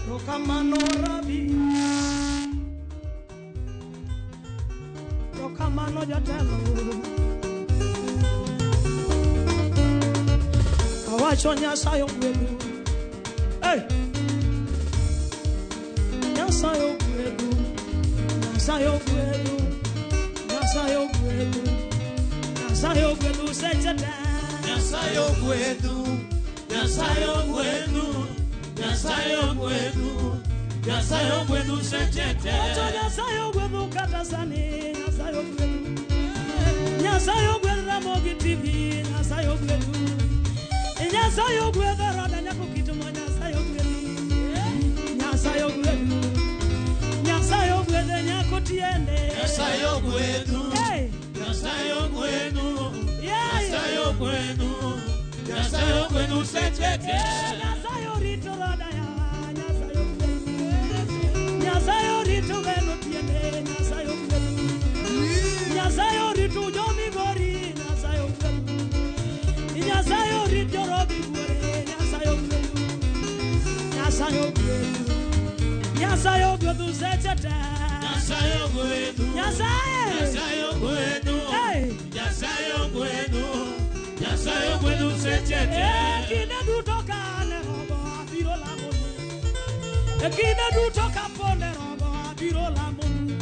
Rokamano Rabi. Rokamano jatelo. Awacho Nyasaye ogwedhu. Hey! Nyasaye ogwedhu. Nyasaye ogwedhu. Nyasaye ogwedhu. Nyasaye ogwedhu seche te. Nyasaye ogwedhu. Nyasaye ogwedhu. Nyasaye ogwedhu. Nyasaye ogwedhu seche te. Wacho Nyasaye ogwedhu kata sani. Nyasaye ogwedhu. Nyasaye ogwedhu Ramogi TV. Nyasaye ogwedhu. Nyasaye ogwedhu Roda Nyako Kitmo. Nyasaye ogwedhi. Nyasaye ogwedhu. Nyasaye ogwedhu Nyako Tiende. Nyasaye ogwedhu. Nyasaye ogwedhu. Nyasaye ogwedhu. Nyasaye ogwedhu seche te. Nyasaye orito Roda ya. Nyasaye ogwedhu. Nyasaye orito Beno Tiende. Nyasaye ogwedhu. Nyasaye orito jo Migori. Nyasaye ogwedhu. Nyasaye orito Robi Wuore. Nyasaye ogwedhu. Nyasaye ogwedhu. Nyasaye ogwedhu seche te. Nyasaye ogwedhu. Nyasaye. Nyasaye ogwedhu. Nyasaye ogwedhu. Nyasaye ogwedhu seche te. Kinde duto ka an e rogo abiro lamonu. Kinde duto ka pod e rogo abiro lamonu.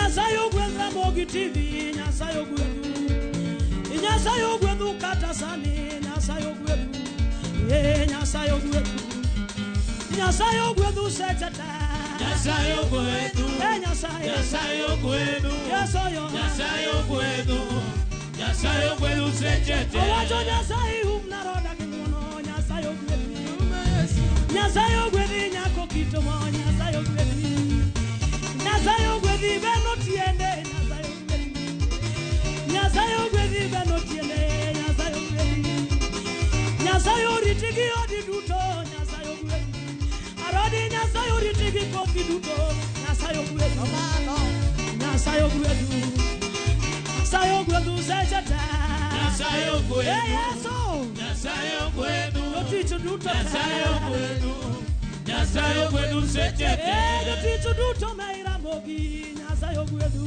Nyasaye ogwedh Ramogi TV, Nyasaye ogwedhu. Nyasaye ogwedhu kata sani, Nyasaye ogwedhu. Nyasaye ogwedhu. Nyasaye ogwedhu seche te. Nyasaye ogwedhu. Nyasaye. Nyasaye ogwedhu. Yeso yo. Nyasaye ogwedhu. Nyasaye ogwedhu seche te. Owacho Nyasaye umna roda gi ng'wono, Nyasaye ogwedhi. Nyasaye ogwedhi nyako kito mo, Nyasaye ogwedhi. Nyasaye ogwedhi beno tiende, Nyasaye ogwedhi. Nyasaye ogwedhi beno tiende, Nyasaye ogwedhi. Nyasaye oriti gi odi duto, Nyasaye ogwedhi. Arodi Nyasaye oriti gi kothi duto, Nyasaye ogwedhu. Nyasaye ogwedhu. Nyasaye ogwedhu seche te. Nyasaye ogwedhu. Yesu. Nyasaye ogwedhu. Jotich duto te. Nyasaye ogwedhu. Nyasaye ogwedhu seche te. Jotich duto me Ramogi, Nyasaye ogwedhu.